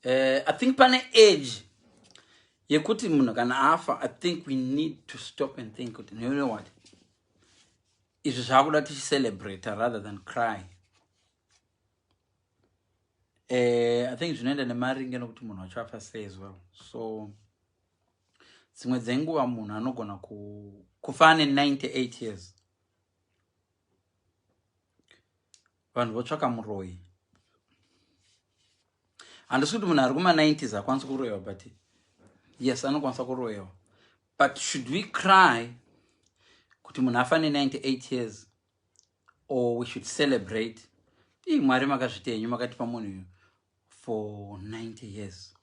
I think pane age yekuti munhu kana afa, I think we need to stop and think kuti, you know what, izvi zvakuda tichicelebrate rather than cry. I think zvinoenda nemaringe nokuti munhu wacho afa sei as well. So dzimwe dzenguva munhu anogona kufa ane 98 years, vanhu votsvaka muroyi. Handisi kuti munhu ari kuma-90s akwanisi kuroyiwa, but yes, anokwanisa kuroyiwa. But should we cry kuti munhu afa ne-98 years, or we should celebrate, ii Mwari makazviti henyu, makatipa munhu uyu for 90 years?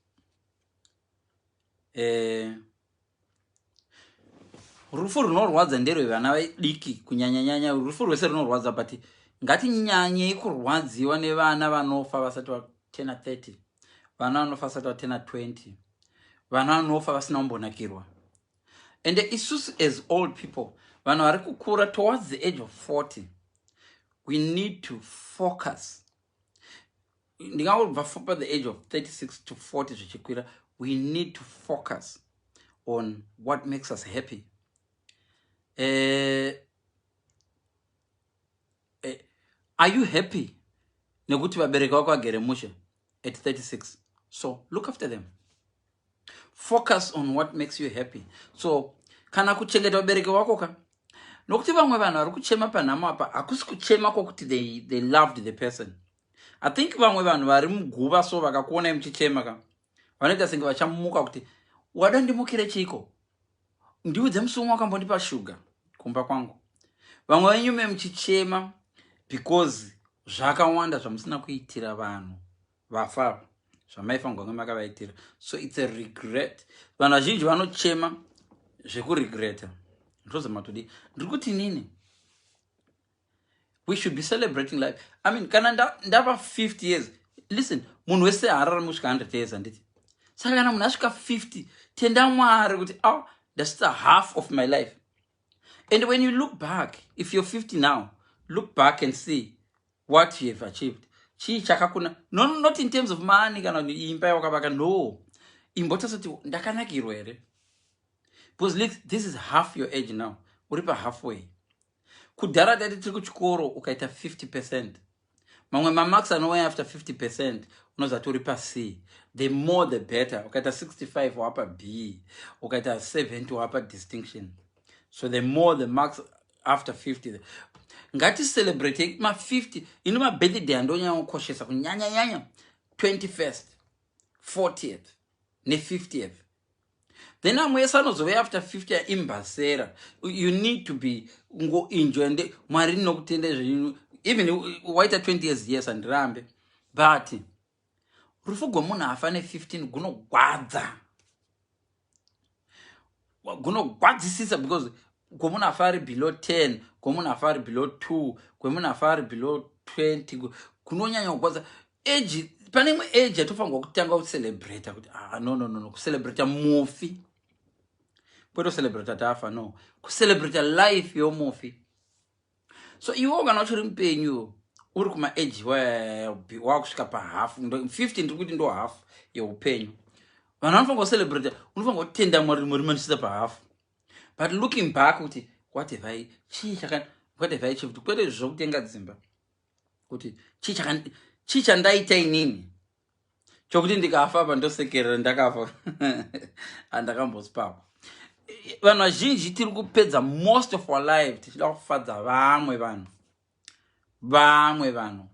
Rufu runorwadza nderwevana vadiki kunyanyanyanya. Rufu rwese runorwadza, but ngatinyanyei kurwadziwa nevana vanofa vasati vatena 30, vana vanofa vasati vatena 20, vana vanofa vasina kumbonakirwa. And isusu as old people, vanhu vari kukura towards the age of 40, we need to focus. Ndingangobva pa the age of 36 to 40 zvichikwira, we need to focus on what makes us happy. Are you happy nekuti vabereki vako vagere mushe at 36? So look after them, focus on what makes you happy. So kana kuchengeta vabereki vako ka, nokuti vamwe vanhu vari kuchema panhamo apa, hakusi kuchema kwokuti they loved the person. I think vamwe vanhu vari muguva, so vakakuonai muchichema ka, vanoita senge vachamuka kuti, wada ndimukire chiko? Ndiudze musi umwe wakambondipa shuga kumba kwangu. Vamwe venyu me muchichema because zvakawanda zvamusina kuitira vanhu vafa zvamaifanirwa kunge makavaitira. So it's a regret. Vanhu vazhinji vanochema zvekuregreta. Ndozama todi ndiri kuti nini, we should be celebrating life. I mean, kana ndava 50 years, listen, munhu wese haararami kusvika 100 years, handiti? Saka kana munhu asvika 50, tenda Mwari kuti, oh, ndasvitsa half of my life. And when you look back, if you're 50 now, look back and see what you have achieved. Chii chakakuna? No, not in terms of money kana imba yawakavaka, no. Imbotasa kuti ndakanakirwa here, because look, this is half your age now, uri pahalfway. Kudhara tati tiri kuchikoro, ukaita 50%, mamwe mamarks anouya after 50%, unozati uri paC. The more the better. Ukaita 65, wapa B. Ukaita 70, wapa distinction. So the more the marks after 50. Ngaticelebrate ma50. Ini mabirthday andonyanya kukoshesa kunyanyanyanya 21st, 40th ne50th. Then amwe ese anozove after 50 imbasera. You need to be ngoenjoy. Nde Mwari ndinokutenda zvenyu. Even waita 20 years, yes, handirambe, but rufu gwemunhu afa ne15 gunogwadza, gunogwadzisisa, because gwemunhu afa ari below 10, gwemunhu afa ari below 2, gwemunhu afa ari below 20, kunonyanya kugwadza. Age, pane imwe age yatofanirwa kutanga kucelebrata kuti, ah, no, no, no, no, kucelebrata mufi, kwete kucelebrata tafa, no, kucelebrata life yomufi. So iwe kana uchiri mupenyu, uri kumaage wakusvika pahafu 50, ndiri kuti ndo hafu yeupenyu vanhu vanofanira kucelebrata. Unofanira kutenda Mwari, Mwari mandisvitsa pahafu. But looking back kuti, what have I, chii chaka, what have I achieved? Kwete zvokutenga dzimba, kuti chii chandaita inini chokuti ndikafa apa ndosekerera ndakafa handakambosipakwa? Vanhu vazhinji tiri kupedza most of our life tichida kufadza vamwe vanhu. Vamwe vanhu,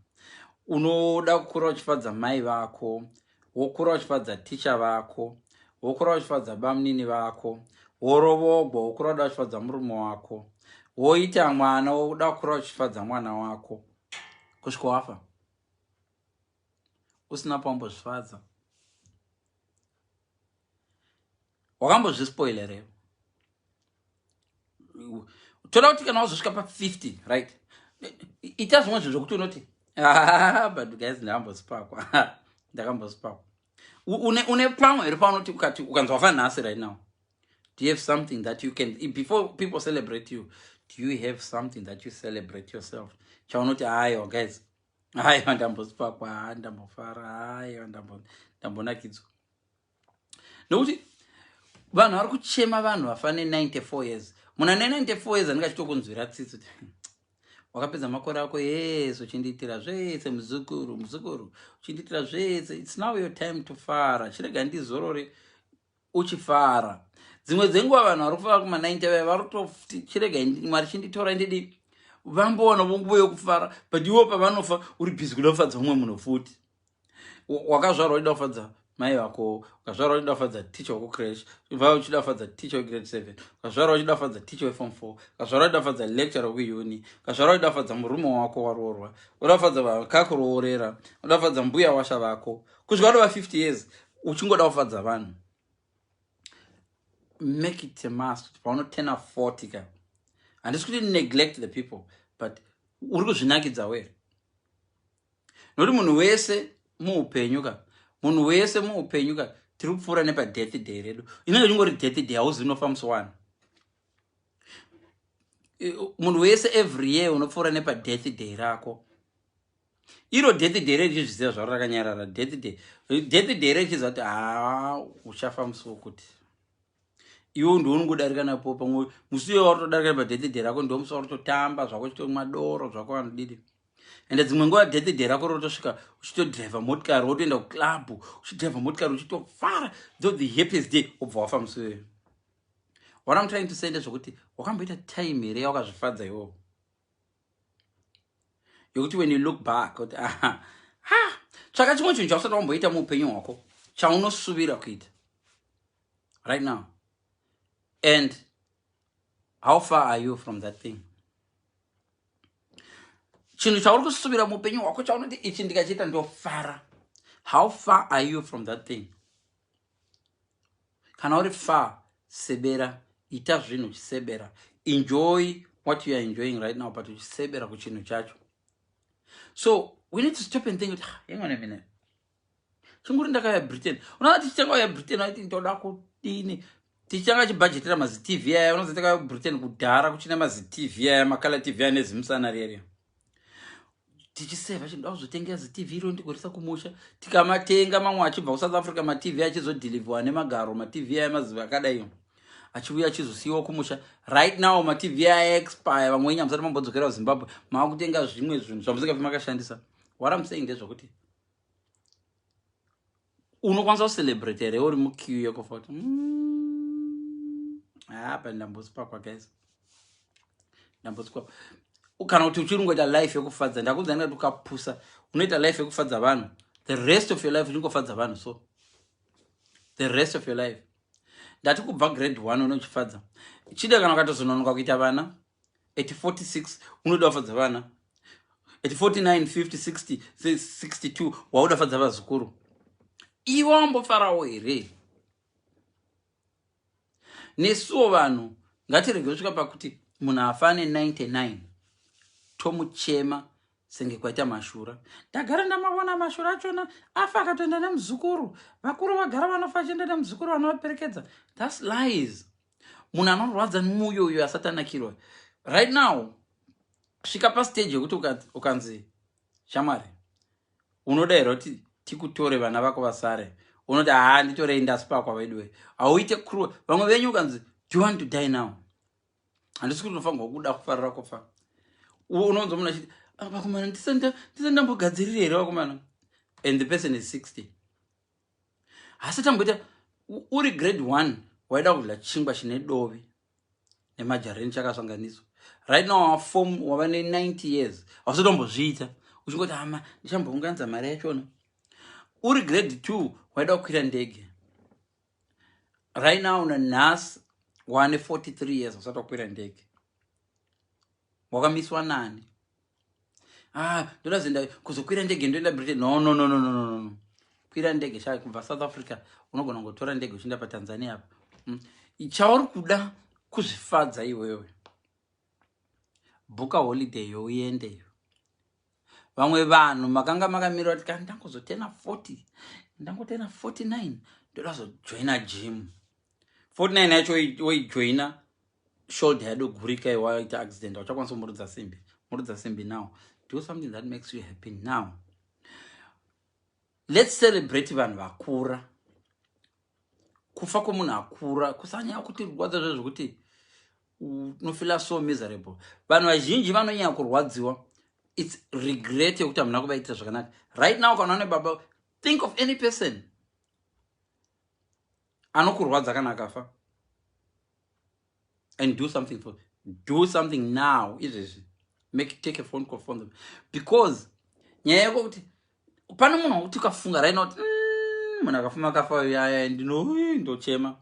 unoda kukura uchifadza mai vako, wokura uchifadza ticha vako, wokura uchifadza bamunini vako, worovogwa, wokura uda uchifadza murume wako, woita mwana, woda kukura uchifadza mwana wako kusvika wafa usina pawambozvifadza. Wakambozvispoilereo? Toda kuti kana wazosvika pa50, right, ita zvimwe zvinhu zvokuti unoti, ah, but guys, ndakambosipakwa, ndakambosipakwa. Une pamwe here paunoti ukati ukanzwa wafa nhasi, right now, do you have something that you can, before people celebrate you, do you have something that you celebrate yourself, chaunoti, aiwa guys, Aiwa, ndambosipakwa, ndambofara, aiwa, ndambonakidzwa, nokuti vanhu vari kuchema, vanhu vafa ne94 years. Munhu ane 94 years anenge achitokunzwira tsitsi kuti wakapedza makore ako ese uchindiitira zvese, muzukuru, muzukuru, uchindiitira zvese. It's now your time to fara. Chirega ndizorore uchifara. Dzimwe dzenguva vanhu vari kufara kuma90 vaya vari kutoti, "Chirega Mwari chinditora ndidi vambowana nguva yokufara." But iwo pavanofa uri busy kuda kufadza mumwe munhu futi. Wakazvarwa uchida kufadza mai vako, ukazvarwa uchida kufadza ticha wekucreche, ubva uchida kufadza ticha wegrade 7, ukazvarwa uchida kufadza ticha weform 4, ukazvarwa uchida kufadza lecturer wekuuni, ukazvarwa uchida kufadza murume wako waroorwa, uda kufadza vakakuroorera, uda kufadza mbuya washa vako, kusvika watova 50 years uchingoda kufadza vanhu. Make it a must kuti paunotena 40 ka, handisi kuti neglect the people, but uri kuzvinakidza were, nokuti munhu wese muupenyu ka, munhu wese muupenyu ka, tiri kupfuura nepadeath day redu. Inenge chingori death day, hauzi unofa musi wani. Munhu wese every year unopfuura nepadeath day rako. Iro death day rechizviziva zvaro rakanyarara. Death day, death day rechiziva kuti ha, uchafa musi wokuti. Iwo ndounongodarika napo. Pamwe musi uyo wakutodarika nepadeath day rako, ndo musi wakutotamba zvako, uchitomwa doro zvako, vanodidi. Ende dzimwe nguva death day rako rotosvika uchitodhiraivha motikari, wotoenda kuclub uchidhiraivha motikari, uchitofara, tho the happiest day, wobva wafa musi uyoyo. What I'm trying to say ndezvokuti wakamboita time here yawakazvifadza iwowo, yokuti when you look back kuti, aha, ha, tsvaka chimwe chinhu chausati wamboita muupenyu hwako chaunosuvira kuita right now, and how far are you from that thing? Chinhu chauri kusuvira muupenyu hwako, chaunoti ichi ndikachiita ndofara, how far are you from that thing? Kana uri far, sebera, ita zvinhu uchisebera. Enjoy what you are enjoying right now, but uchisebera kuchinhu chacho. So we need to stop and think kuti, "Ah, hang on a minute, chinguri ndakauya Britain." Unoona, tichitanga uya Britain aiti ndoda kudini, tichitanga chibhajetera maziTV aya. Unozi takauya kuBritain kudhara kuchina maziTV aya, macolour TV aya nezimusana reriya. Tichisevha chindoda kuzotengera ziTV iro ndigorisa kumusha. Tikamatenga mamwe achibva kuSouth Africa, maTV achizodhilivhiwa nemagaro, maTV aya maziva akadai achiuya achizosiyiwa kumusha. Right now maTV aya expire. Vamwe wenyu hamusati mambodzokera kuZimbabwe, maakutenga zvimwe zvinhu zvamusingafi makashandisa. What I'm saying ndezvokuti unokwanisa kucelebrate here uri muqueue yekufa kuti, apa ndambosipakwa guys, ndambosikwa," kana kuti uchiri kungoita life yekufadza? Ndakudza ndingati ukapusa, unoita life yekufadza vanhu the rest of your life, uchingofadza vanhu. So the rest of your life, ndati kubva grade 1 unochifadza chida. Kana ukatozononoka kuita vana at 46, unoda kufadza vana. At 49, 50, 60, 62, wauda fadza vazukuru. Iwe wambofarawo here? Nesuwo vanhu ngatirege kusvika pakuti munhu afa ne99 tomuchema senge kwaita mashura. Ndagara ndamaona mashura achona, afa akatoenda nemuzukuru. Vakuru vagara vanofa achienda nemuzukuru, vanovaperekedza. That's lies. Munhu anorwadza muyo uyo asati anakirwa right now. Svika pastage yekuti ukanzi, "Shamwari, unoda here kuti tikutore, vana vako vasare?" unoti, "Haa, nditorei, ndasipakwa veduwe." Hauite cruel. Vamwe venyu ukanzi, "Do you want to die now?" Handisi kuti unofanirwa kuda kufarira kufa. Unonzwa munhu achiti, "Ah, vakomana, ndisati ndambogadzirira here, vakomana?" And the person is 60, hasi tamboita. Uri grade 1 waida kudya chingwa chine dovi nemajarini chakasanganiswa. Right now wafom wava ne90 years, hausatombozviita, uchingoti, "Ama ndichambounganidza mari yachona." Uri grade 2 waida kukwira ndege. Right now, nanhasi wane 43 years, usati wakwira ndege. Wakamiswa nani? "Ah, ndoda zoenda kuzokwira ndege, ndoenda Britain." No, no, no, no, no, no, no. Kwira ndege sha, kubva South Africa unogona kungotora ndege uchienda paTanzania apa. Chauri kuda kuzvifadza iwewe, bhuka holiday youendeyo. Vamwe vanhu makanga makamira kuti, "Kana ndangozotena 40, ndangotena 49, ndoda kuzojoina gym." 49 yacho woijoina, shoulder yadogurika, waita accident, auchakwanisa kumurudza simbi. Murudza simbi now. Do something that makes you happy now. Let's celebrate vanhu vakura. Kufa kwemunhu akura kusanyanya kuti rwadza zve zvekuti unofila so miserable. Vanhu vazhinji vanonyanya kurwadziwa, it's regret yekuti hamuna kuvaitira zvakanaka. Right now kana une baba, think of any person anokurwadza kana akafa and do something for, do something now izvezvi. Make, take a phone call from them, because nyaya yako kuti pane munhu wekuti ukafunga right now kuti munhu akafuma akafa yaya ndino ndochema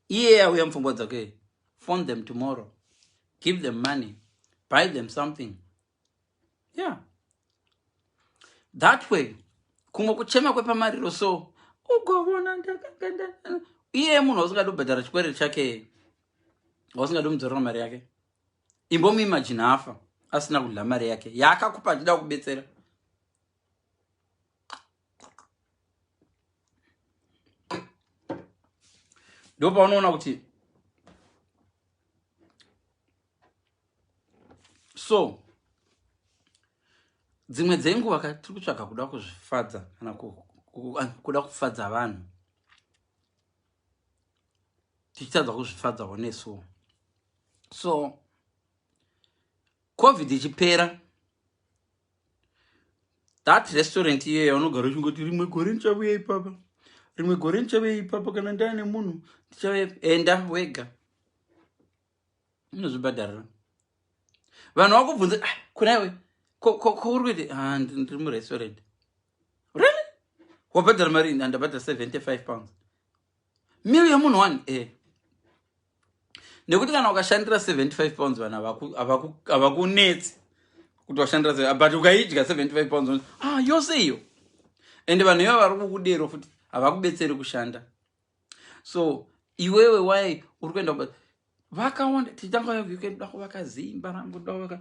iye auya mupfungwa dzake. Phone them tomorrow, give them money, buy them something. Yeah, that way kumwe kuchema kwepamariro so ugovona ndakaganda iye munhu wausingadi kubhadhara chikwereti chake, wausingadi kumudzorera mari yake. Imbomuimagine afa asina kudla mari yake yaakakupa achida kubetsera. Ndo paunoona kuti so dzimwe dzenguva ka tiri kutsvaga kuda kuzvifadza kana kuda kufadza vanhu, tichitadza kuzvifadzawo nesuwo. So COVID ichipera, that restaurant iyoyo yaunogara uchingoti rimwe gore ndichavuya ipapa, rimwe gore ndichavuya ipapa, kana ndaane munhu ndichauya, enda wega unozvibhadharira. Vanhu vakubvunza, ah, kuna iwe ko uri kuiti? Ah, ndiri murestaurant. Really? Wabhadhara mari? Ndabhadhara £75 meal yemunhu one. Nekuti kana ukashandira £75, vanhu havakunetsi kuti washandira, but ukaidya £75, ah, yose iyo, ende vanhu ivo vari kukudero futi havakubetseri kushanda. So iwewe wai uri kuenda vakawanda tichitanga weekend da kuvaka zimba rangu, da kuvaka.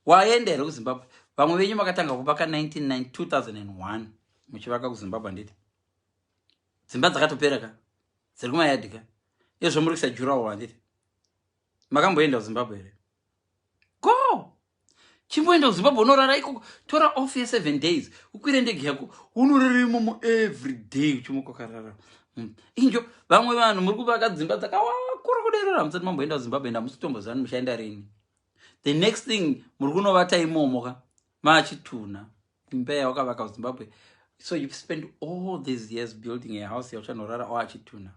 Waenda here kuZimbabwe? Vamwe venyu makatanga kuvaka 2001 muchivaka kuZimbabwe, handiti dzimba dzakatopera ka, dziri kumayadhi ka, izvo muri kuisa durawall, handiti? Makamboenda kuZimbabwe here? Go, chimboenda kuZimbabwe, unorara ikoko. Tora off ye7 days, ukwire ndege yako, unorara imomo every day, uchimuka ukarara. Injo vamwe vanhu muri kuvaka dzimba dzakawakura kuderera, musati mamboenda kuZimbabwe, enda musitombozani muchaenda rini. The next thing muri kunovata imomo ka machitunha imba yawakavaka kuZimbabwe. So you've spent all these years building a house yauchanorara oachitunha.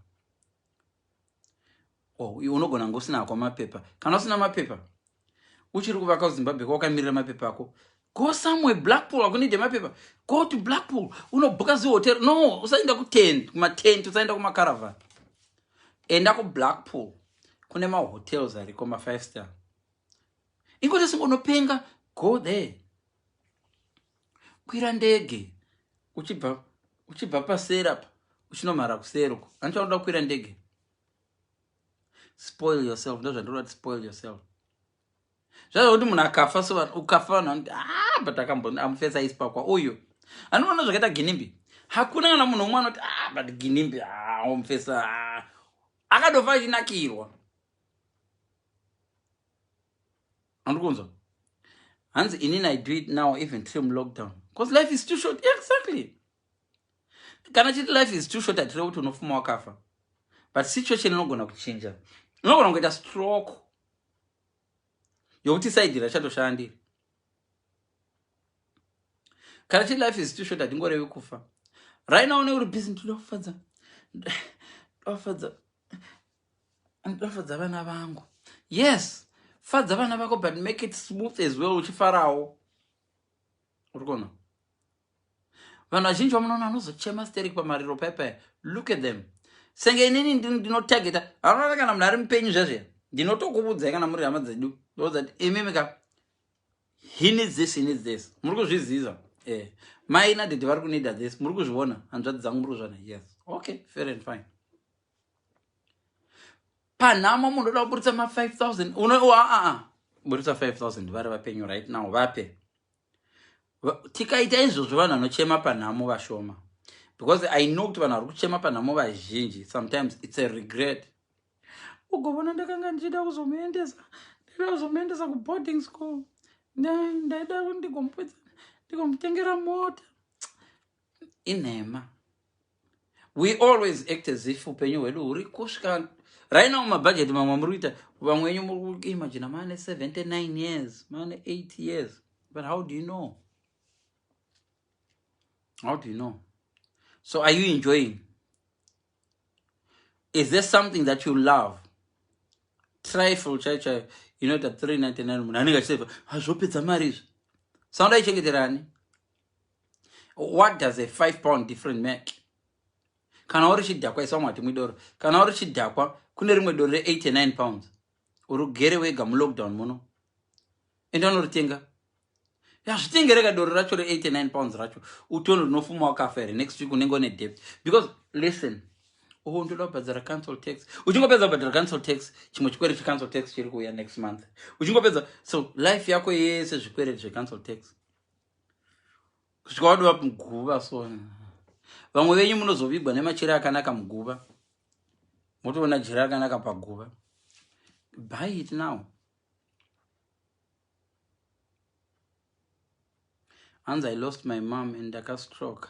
Oh, unogona kunge usina hako mapepa. Kana usina mapepa, uchiri kuvaka kuZimbabwe kwawakamirira mapepa ako, go somewhere. Blackpool hakunide mapepa. Go to Blackpool, unobhuka zihotel. No, usaenda kutent, kumatent, usaenda kumacaravan. Enda kuBlackpool, kune mahotels ariko ma5 star. Ingoti singonopenga, go there, kwira ndege uchibva pasera pa uchinomhara kuseri uko. Handichaunoda kukwira ndege. Spoil yourself, ndo zvandinoda kuti spoil yourself. Zvazvokuti munhu akafa so ukafa vanhu vanoti, ah, but akamboamufesa isipakwa uyu. Anoona zvakaita Ginimbi, hakuna kana munhu umwe anoti, ah, but Ginimbi, ah, omufesa, ah. Akadofa achinakirwa. Andiri kunzwa hanzi inini I do it now even tiri mulockdown because life is too short. Exactly. Kana chiti life is too short, hatireve kuti unofuma wakafa, but situation inogona kuchinja. Unogona kuita stroke yokuti side rachatoshandiri. Kana chiti life is too short, hatingorevi kufa. Right now une uri busy, ndinoda kufadza, ndoda kufadza vana vangu. Yes, fadza vana vako, but make it smooth as well, uchifarawo. Uri kuona vanhu vazhinji vamunoona vanozochema sterek pamariro paipai, look at them. Senge inini ndinotageta anoona kana munhu ari mupenyu zvezve, ndinotokuudzai kana muri hama dzedu, ndoudza kuti imimi ka, he needs this, he needs this. Muri kuzviziva? Mai nadhedhi vari kunida this. Muri kuzviona? Hanzvadzi dzangu, muri kuzviona? Yes, okay, fair and fine. Panhamo munhu oda kuburitsa ma5000, aa, buritsa 5000 vari vapenyu right now, vape. Tikaita izvozvo, vanhu vanochema panhamo vashoma, because I know kuti vanhu vari kuchema panhamo vazhinji, sometimes it's a regret. Ugovona ndakanga ndichida kuzomuendesa, ndida kuzomuendesa kuboarding school. Ndaida ndigomupedza ndigomutengera mota. Inhema. We always act as if upenyu hwedu huri kusvika right now. Mabhajeti mamwe muri kuita, vamwe wenyu muri kuimagina maane 79 years, maane 8 years, but how do you know? How do you know? So are you enjoying? Is there something that you love? Trifle chaiyo chaiyo inoita 399, munhu anenge achiseva, hazvopedza mari izvi. Sauda ichengeterani. What does a £5 different make? Kana uri chidhakwa, isa mati mwidoro. Kana uri chidhakwa, kune rimwe doro re89 pounds, uri ugere wega mulockdown muno, enda unoritenga. Yazvitengereka doro racho re89 pounds racho, utone rinofuma wakafa here. Next week unenge une debt because, listen, oh, ndoda kubhadhara council tax. Uchingopedza kubhadhara council tax, chimwe chikwereti checouncil tax chiri kuuya next month. Uchingopedza, so life yako yese zvikwereti zvecouncil tax kusvika wadova muguva. So vamwe venyu munozovigwa nemachira akanaka muguva, motoona jira rakanaka paguva. Buy it now. Hanzi, "I lost my mom and ndakastroke,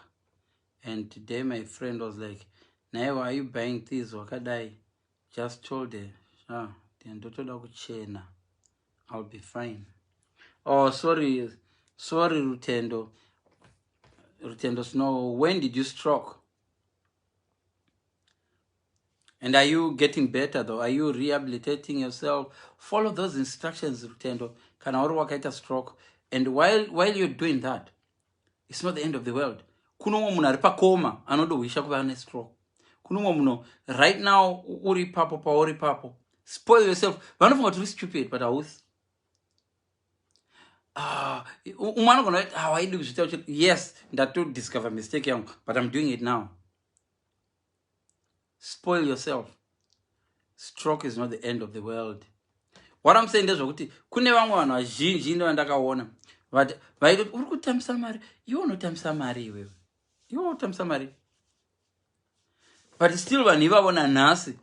and today my friend was like, 'Naiwa, are you buying things wakadai?' Just told her, ah, ndotoda kuchena, I'll be fine." Oh, sorry, sorry, Rutendo. Rutendo Snow, when did you stroke? And are you getting better though? Are you rehabilitating yourself? Follow those instructions, Rutendo. Kana uri wakaita stroke, and while you're doing that, it's not the end of the world. Kuno umwe munhu ari pacoma anodohwisha kuva nestroke. Kuno umwe munhu right now uri ipapo pauri ipapo. Spoil yourself. Vanofunga kuti uri stupid, but hausi. Ah, umwe anogona kuti, "Ah, waidi kuzviita yes, ndatodiscover mistake yangu, but I'm doing it now." Spoil yourself. Stroke is not the end of the world. What I'm saying ndezvekuti kune vamwe vanhu vazhinji ndovandakaona, but vaitoti uri kutambisa mari iwe, unotambisa mari iwewe, iwe unotambisa mari, but still vanhu ivavo nanhasi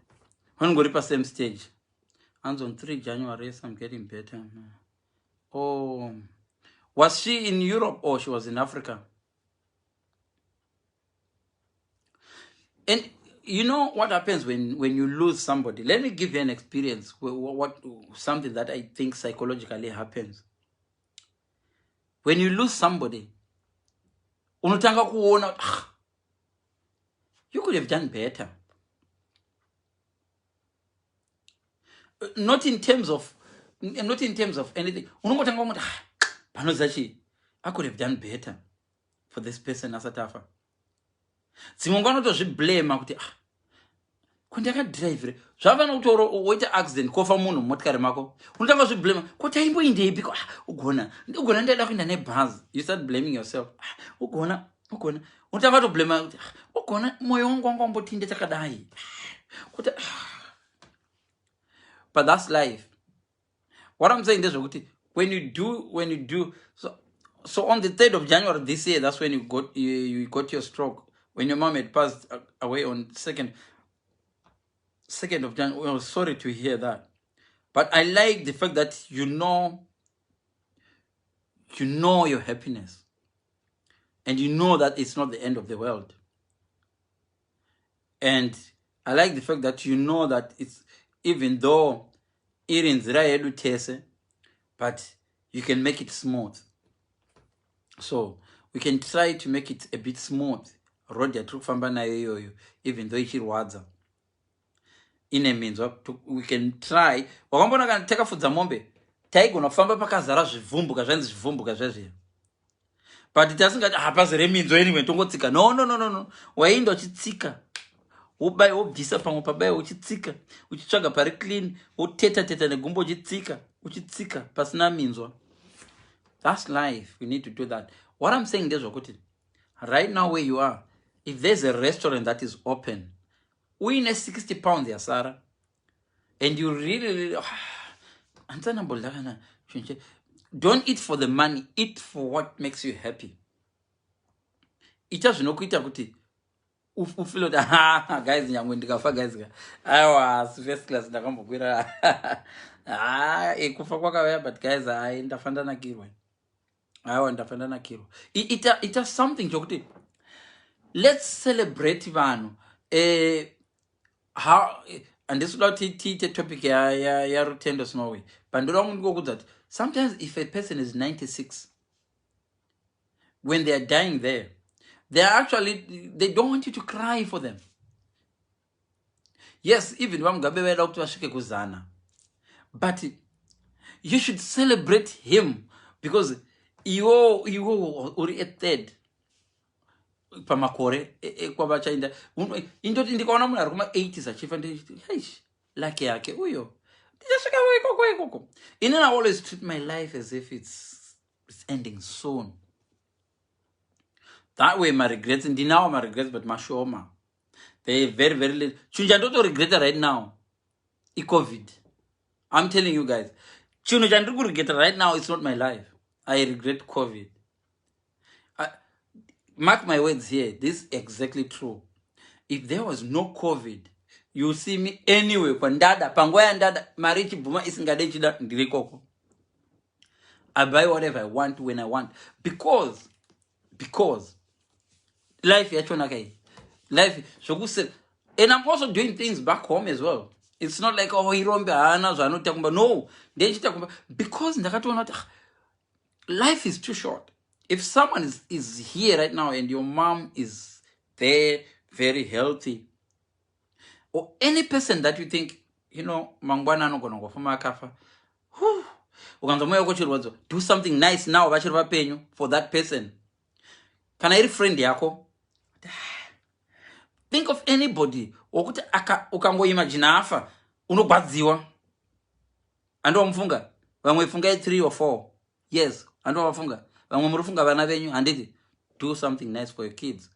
vanongori pasame stage. Hanzi, "On 3 January. Yes, I'm getting better." Oh, was she in Europe or she was in Africa? And you know what happens when you lose somebody? Let me give you an experience, what something that I think psychologically happens when you lose somebody. Unotanga kuona, ah, you could have done better. Not in terms of anything. Unongotanga kungoti, ah, panoziva chii, I could have done better for this person asati afa. Dzimwe nguva unotozviblema kuti, ah, ko ndakadhiraivhire zvafana kuti woita accident, kofa munhu mumotikari mako, unotanga kuzviblema ko taimboindepi ko, ah, ugona ugona ndaida kuenda nebhazi. You start blaming yourself. Ah, ugona ugona unotanga kutoblema kuti, ah, ugona mwoyo wangu wanga wambotinde takadai, ah, kuti ah. But that's life. What I'm saying ndezvekuti when you do so on the 3rd of January this year, that's when you got your stroke, when your mom had passed away on 2nd of January. Well, sorry to hear that, but I like the fact that you know your happiness and you know that it's not the end of the world. And I like the fact that you know that it's, even though iri nzira yedu tese, but you can make it smooth. So we can try to make it a bit smooth, road yatiri kufamba nayo iyoyo, even though ichirwadza, ine minzwa. We can try. Wakambona kana takafudza mombe, taigona kufamba pakazara zvivhumbuka, zvainzi zvivhumbuka zvezviya, but tasingati hapazere minzwa, anyway tongotsika. No, no, no, no, no. Waiinda uchitsika, wobai, wobvisa pamwe pabaya, uchitsika, uchitsvaga pari clean, woteta teta negumbo, uchitsika, uchitsika pasina minzwa. That's life. We need to do that. What I'm saying ndezvokuti right now where you are, if there's a restaurant that is open, uine £60 yasara and you really, really, handisana kana, don't eat for the money. Eat for what makes you happy. Ita zvinokuita kuti Ufeel kuti, ha guys, nyangwe ndikafa guys ka, aiwa, first class ndakambokwira. Ha, kufa kwakauya, but guys, hai, ndafa ndanakirwa. Aiwa, ndafa ndanakirwa. Ita something chokuti let's celebrate vanhu. Handisi kuda kuti tiite topic yaRutendo Snowy, but ndoda kundikokudza kuti sometimes if a person is 96 when they are dying there, they are actually, they don't want you to cry for them. Yes, even VaMugabe vaida kuti vasvike kuzana, but you should celebrate him because iwo uri a third pamakore kwavachaenda. Indoti ndikaona munhu ari kuma-80s achifa, ndichiti, "Eish, lucky yake uyo, ndichasvika ikoko ikoko." Inini I always treat my life as if it's ending soon. That way maregrets, ndinawo maregrets, but mashoma. They very very little. Chinhu chandotoregreta right now iCOVID. I'm telling you guys, chinhu chandiri kuregreta right now, it's not my life. I regret COVID. Mark my words here, this is exactly true. If there was no COVID, you see me anyway kwandada, panguva yandada, mari ichibvuma, isingade, ichida, ndiri ikoko. I buy whatever I want when I want, because life yachona kai, life zvokuse. And I'm also doing things back home as well. It's not like, oh, irombe, haana zvaanoita kumba. No, ndechiita kumba because ndakatoona kuti, ah, life is too short. If someone is here right now and your mom is there, very healthy, or any person that you think, mangwana anogona kufuma akafa, ukanzwa mwoyo wako uchirwadziwa, do something nice now vachiri vapenyu for that person. Kana iri friend yako, think of anybody wokuti ukangoimagina afa unogwadziwa. Handiwamufunga vamwe, fungai 3 or 4. Yes, handiwavafunga vamwe, muri funga vana venyu, handiti? Do something nice for your kids.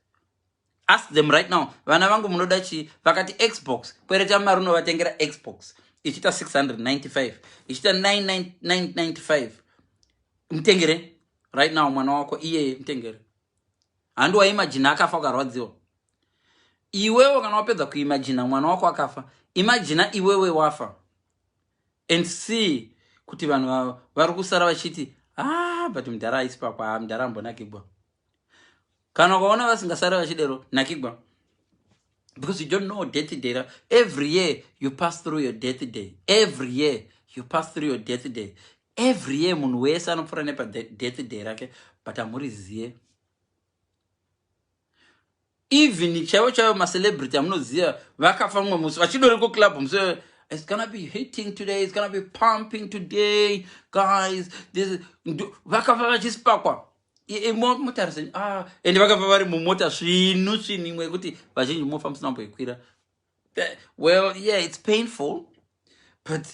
Ask them right now, "Vana vangu, munoda chii?" Vakati Xbox, kwereta mari unovatengera Xbox. Ichiita 695, ichiita 9995, mutengere right now mwana wako iyeye, mutengere. Handi waimagina akafa ukarwadziwa iwewe? Kana wapedza kuimagina mwana wako akafa, imagina iwewe wafa and see kuti vanhu vari kusara vachiti, "Ah, but mudhara aisi pakwa, mudhara ambonakigwa." Kana ukaona vasingasari vachidero, nakigwa, because you don't know death day. Every year you pass through your death day. Every year you pass through your death day. Every year munhu wese anopfuura nepadeath day rake, but hamuriziye. Even chaivo chaivo macelebrity amunoziva vakafa mumwe musi vachidori kuclub musi, "It's gonna be hitting today, it's gonna be pumping today, guys." This vakafa vachisipakwa motarisa, ah, ende vakafa vari mumota svinu svinu, imwe yekuti vazhinji mofa musina kumboikwira. Well, yeah, it's painful, but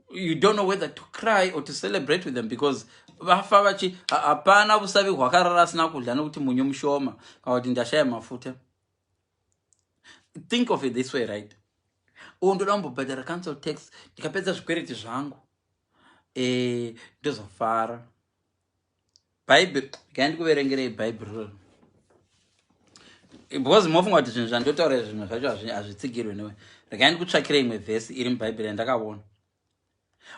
you don't know whether to cry or to celebrate with them because vafa vachi hapana usavi hwakarara asina kudya nekuti munyu mushoma kana kuti ndashaya mafuta. Think of it this way, right? Oh, ndoda kumbobhadhara council tax, ndikapedza zvikwereti zvangu, ndozofara. Bhaibheri, gai ndikuverengerei Bhaibheri, because mofunga kuti zvinhu zvandotaura, zvinhu zvacho hazvitsigirwe newe. Regai ndikutsvakire imwe vhesi iri mubhaibheri yandakaona.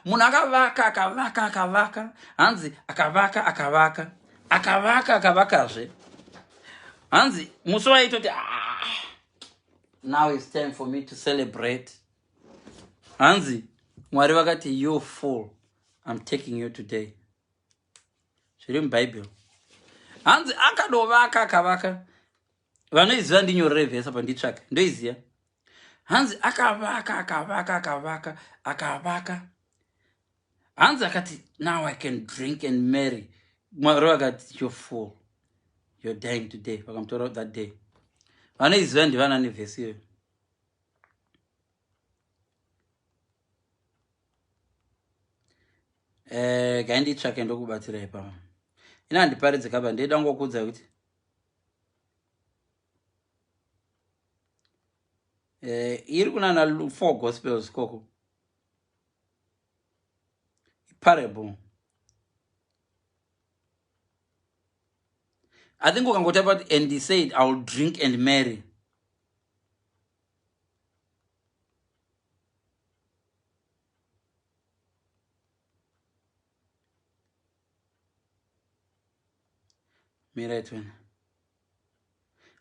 Munhu akavaka, akavaka, akavaka. Hanzi akavaka, akavaka, akavaka, akavakazve. Hanzi musi waitoti, "Ah, now it's time for me to celebrate," hanzi Mwari vakati, "You fool, I'm taking you today." Zviri mubhaibheri. Hanzi akadovaka, akavaka. Vanoiziva ndinyorere vhesi apa, nditsvake, ndoiziva. Hanzi akavaka, akavaka, akavaka, akavaka. Hanzi akati, "Now I can drink and marry." Mwari vakati, "You fool, you're dying today." Vakamutora that day. Vanoiziva ndivanani vhesi iyoyo? Gai nditsvake, ndokubatsira ipapa. Ina handiparidze kaba, ndeida ngokuudza kuti iri kunana four Gospels koko, parable. I think ukangotapa, "And he said, I will drink and marry." Mirai tione.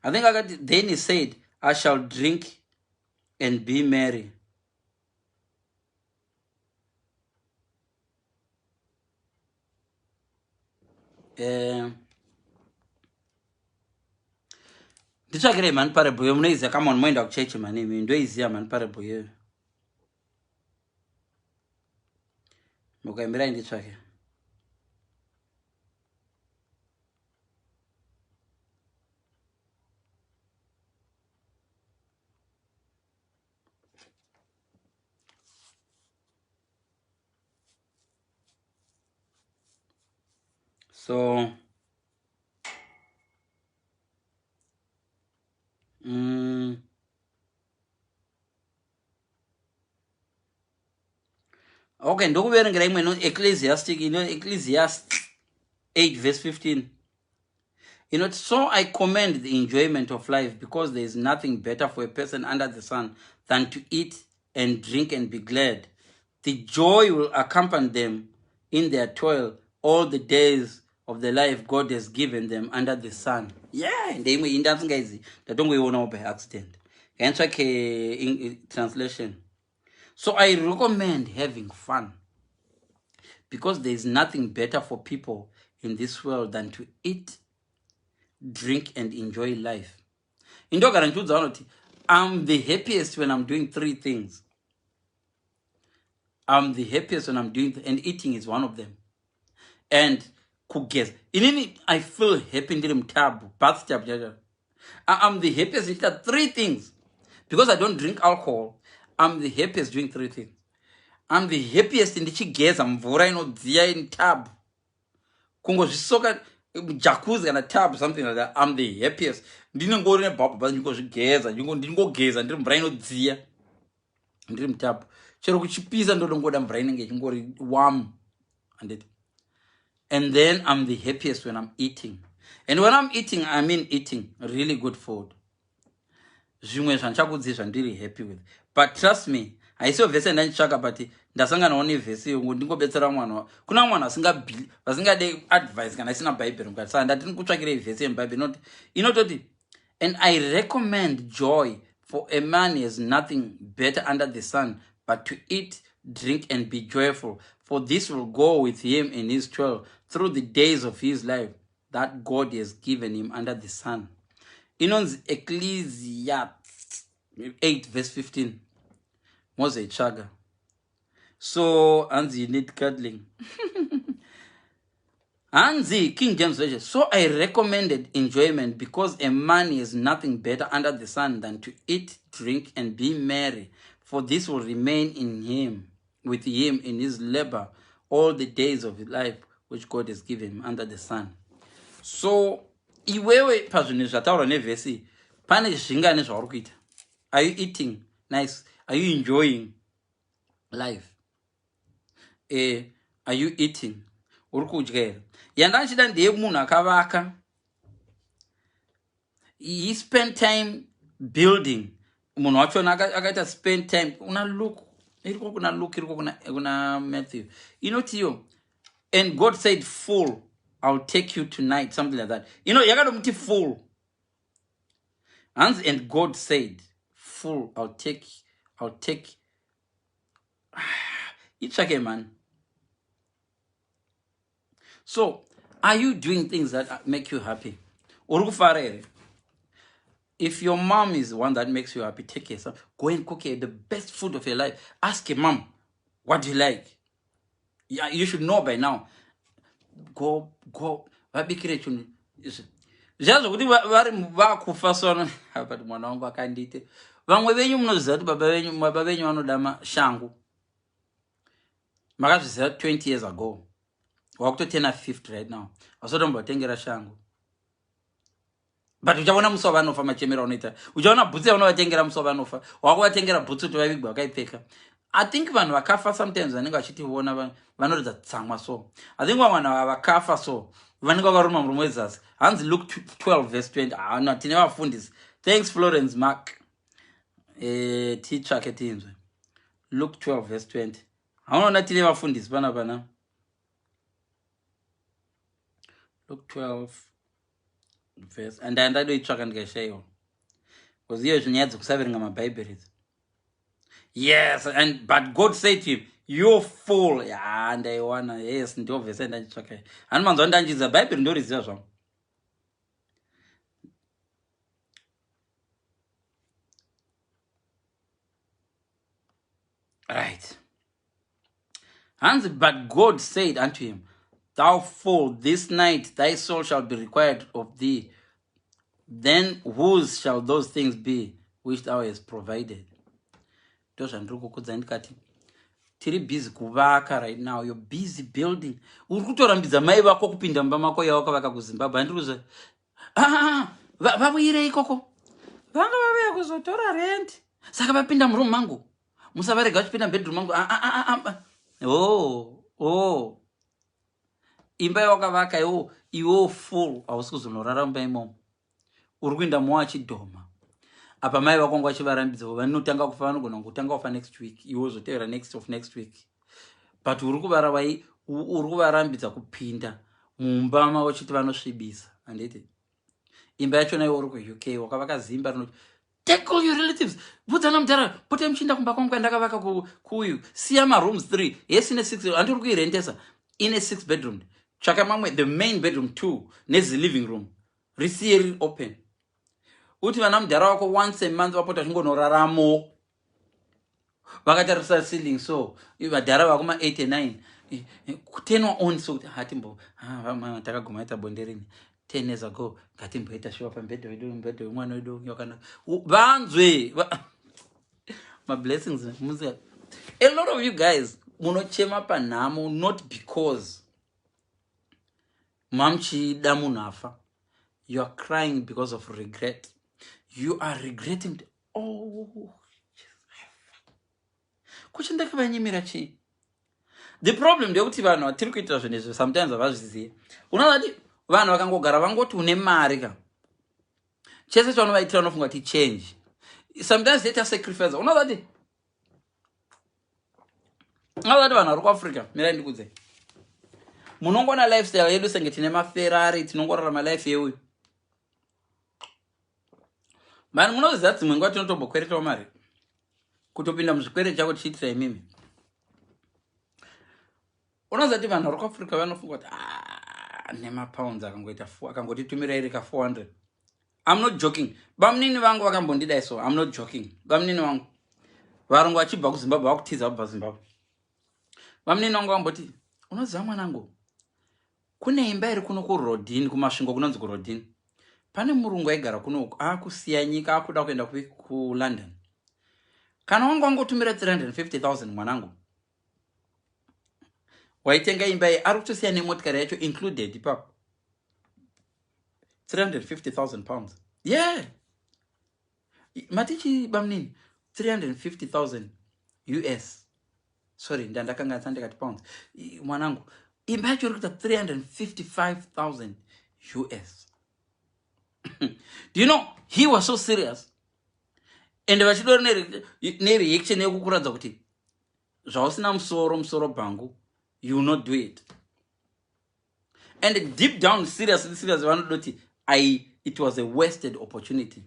I think akati then he said I shall drink and be merry. Nditsvakirei mhani parable iyo munoiziva come on moenda kuchechi mhani imi ndoiziva mhani parable iyoyo mukaimbirai nditsvake. So okay, ndokuverengera imwe ino Ecclesiastic, ino Ecclesiastes 8 verse 15 inoti, so I commend the enjoyment of life, because there is nothing better for a person under the sun than to eat and drink and be glad. The joy will accompany them in their toil all the days of the life God has given them under the sun. Yeah, ndeimwe iyi ndasingaizi, ndatongoionawo by accident. Ngaitsvake translation. So I recommend having fun, because there is nothing better for people in this world than to eat, drink and enjoy life. Indogara ndichiudza vanhu kuti I'm the happiest when I'm doing three things. I'm the happiest when I'm doing, and eating is one of them. And kugeza. Inini, I feel happy ndiri mutub, bathtub. I'm the happiest ndichiita three things. Because I don't drink alcohol, I'm the happiest doing three things. I'm the happiest ndichigeza mvura inodziya in tub. Kungozvisoka jacuzzi kana tub, something like that. I'm the happiest. Ndinengori nebhabhu basi ndingozvigeza, ndingogeza ndiri mvura inodziya. Ndiri mutub. Chero kuchipisa ndodongoda mvura inenge ichingori warm. Handiti? And then I'm the happiest when I'm eating. And when I'm eating, I mean eating really good food. Zvimwe zvandichakudzi zvandiri happy with. But trust me, haisiyo vhesi yandanditsvaka, but ndasanganawo nevhesi iyo ndingobetsera mwana. Kuna mwana vasingade advice kana isina bhaibheri mukati. Saka ndati ndikutsvakirei vhesi yemubhaibheri inototi, and I recommend joy, for a man has nothing better under the sun but to eat, drink and be joyful, for this will go with him in his toil through the days of his life that God has given him under the sun. Inonzi Ecclesiastes 8 verse 15. Mozoitsvaga. So hanzi you need cuddling. Hanzi King James Version. So I recommended enjoyment, because a man has nothing better under the sun than to eat, drink and be merry, for this will remain in him, with him in his labor all the days of his life which God has given him under the sun. So iwewe pazvinhu zvataurwa nevhesi pane zvingani zvauri kuita? Are you eating nice? Are you enjoying life? Are you eating? Uri kudya here? Yandanchida ndeye munhu akavaka. He spent time building. Munhu wachona akaita spend time. Kuna Luke, iriko kuna Luke, iriko kuna Matthew. Inoti iyo, and God said, fool, I'll take you tonight, something like that. You know, yakatomuti fool. Hanzi, and God said, fool, I'll take. Itsvake man. So, are you doing things that make you happy? Uri kufara here? If your mom is the one that makes you happy, take care. Go and cook her the best food of your life. Ask your mom, what do you like? Yeah, you should know by now. Go, go. Vabikire chinhu. Zviya zvokuti vari vakufa sono. But mwana wangu akandiite. Vamwe venyu munoziva kuti baba venyu vanoda mashangu. Makazviziva 20 years ago. Wakutotena 50 right now. Vasotombovatengera shangu. But uchaona musi wavanofa machemero aunoita. Uchaona bhutsu yaunovatengera musi wavanofa. Wakuvatengera bhutsu kuti vavigwe vakaipfeka. I think vanhu vakafa sometimes vanenge vachitiona vanoridza tsamwa so. I think vamwe vanhu vakafa so vanenge vakaruma murume wezasi. Hanzi Luke 12 verse 20. Ah, no, tine vafundisi. Thanks Florence Mark. Titsvake tinzwe. Luke 12 verse 20. Haunoona tine vafundisi pana pana. Luke 12. Verse and ndadoitsvaka ndikaishaiwa because iyo zvinyaya dzekusaverenga mabhaibheri idzi. Yes, and but God said to him, you fool. Ya, ndaiwana. Yes, ndiyo verse yandachitsvaka. Hani manzwa ndanjidza bhaibheri ndoriziva zvangu. Right. Hanzi, but God said unto him, thou fool, this night thy soul shall be required of thee. Then whose shall those things be which thou hast provided? Ndozvandiri kukudza ndikati tiri busy kuvaka right now. You're busy building. Uri kutorambidza mai vako kupinda mumba mako yawakavaka kuZimbabwe. Handiri kuza ah, vavuyire ikoko. Vanga vauya kuzotora rent. Saka vapinda muroom mangu. Musavarega vachipinda mubedroom mangu. Ah, ah, ah, ah. Oh, oh. Imba yawakavaka iwo iwo full hausi kuzonorara mumba imomo. Uri kuinda mowa chidhoma. Apa mai vako vanga vachivarambidza vanotanga kufa, vanogona kutanga kufa next week, iwe wozotevera next of next week. But uri kuvara vai uri kuvarambidza kupinda mumba mavo uchiti vanosvibisa. Handiti imba yachona iwe uri kuUK wakavaka zimba rinoti take all your relatives, bvudzana mudhara, potai muchiinda kumba kwangu kwandakavaka kuuyu, siya marooms 3, yes ine 6, handiri kuirentesa, ine 6 bedroom, tsvaka mamwe, the main bedroom 2 nezi living room risiye riri open, uti vana mudhara wako once a month vapota vachingonoraramo vakatarisa ceiling, so vadhara vakuma 89 kutenwa on, so kuti hatimbo takaguma ita bonde rini 10 years ago, ngatimboita shuwa pamubhedha wedu, mubhedha wemwana wedu wakanaka, vanzwe mablessings. A lot of you guys munochema panhamo not because mamuchida munhu afa. You are crying because of regret. You are regretting, oh, kuchi ndakavanyimira chii? The problem ndeyekuti vanhu vatiri kuitira zvinhu izvi sometimes havazvizivi. Unoona kuti vanhu vakangogara vangoti une mari ka, chese chavanovaitira unofunga kuti change. Sometimes they sacrifice. Unoona kuti vanhu vari kuAfrica, mirai ndikudze, munongoona lifestyle yedu senge tine maFerrari, tinongorarama life yeuyu. Vanhu munoziva dzimwe nguva tinotombokweretawo mari kutopinda muzvikwereti chako tichiitira imimi. Unoziva kuti vanhu vari kuAfrica vanofunga kuti ah, nemapounds akangoita akangotitumira iri ka 400. I'm not joking. Bamunini vangu vakambondidai, so I'm not joking. Bamunini vangu varungu vachibva kuZimbabwe, vakutiza vabva Zimbabwe, bamunini vangu vamboti, unoziva mwanangu, kune imba iri kuno kuRodini, kuMasvingo kunonzi kuRodini, pane murungu aigara kuno akusiya nyika akuda kuenda kuLondon. Kana wanga wangotumira 350 000 mwanangu, waitenga imba iyi, ari kutosiya nemotikari yacho included ipapo. 350 000 pounds. Yeah, matichi bamunini, 350 000 US. Sorry, ndandakanganisa ndikati pounds. Mwanangu, imba yacho iri kuita 355 000 US. Do you know he was so serious? And vachidori nereaction yekukuradza kuti zvausina musoro, musoro bhangu, you will not do it. And deep down, seriously serious, vanodoti I it was a wasted opportunity.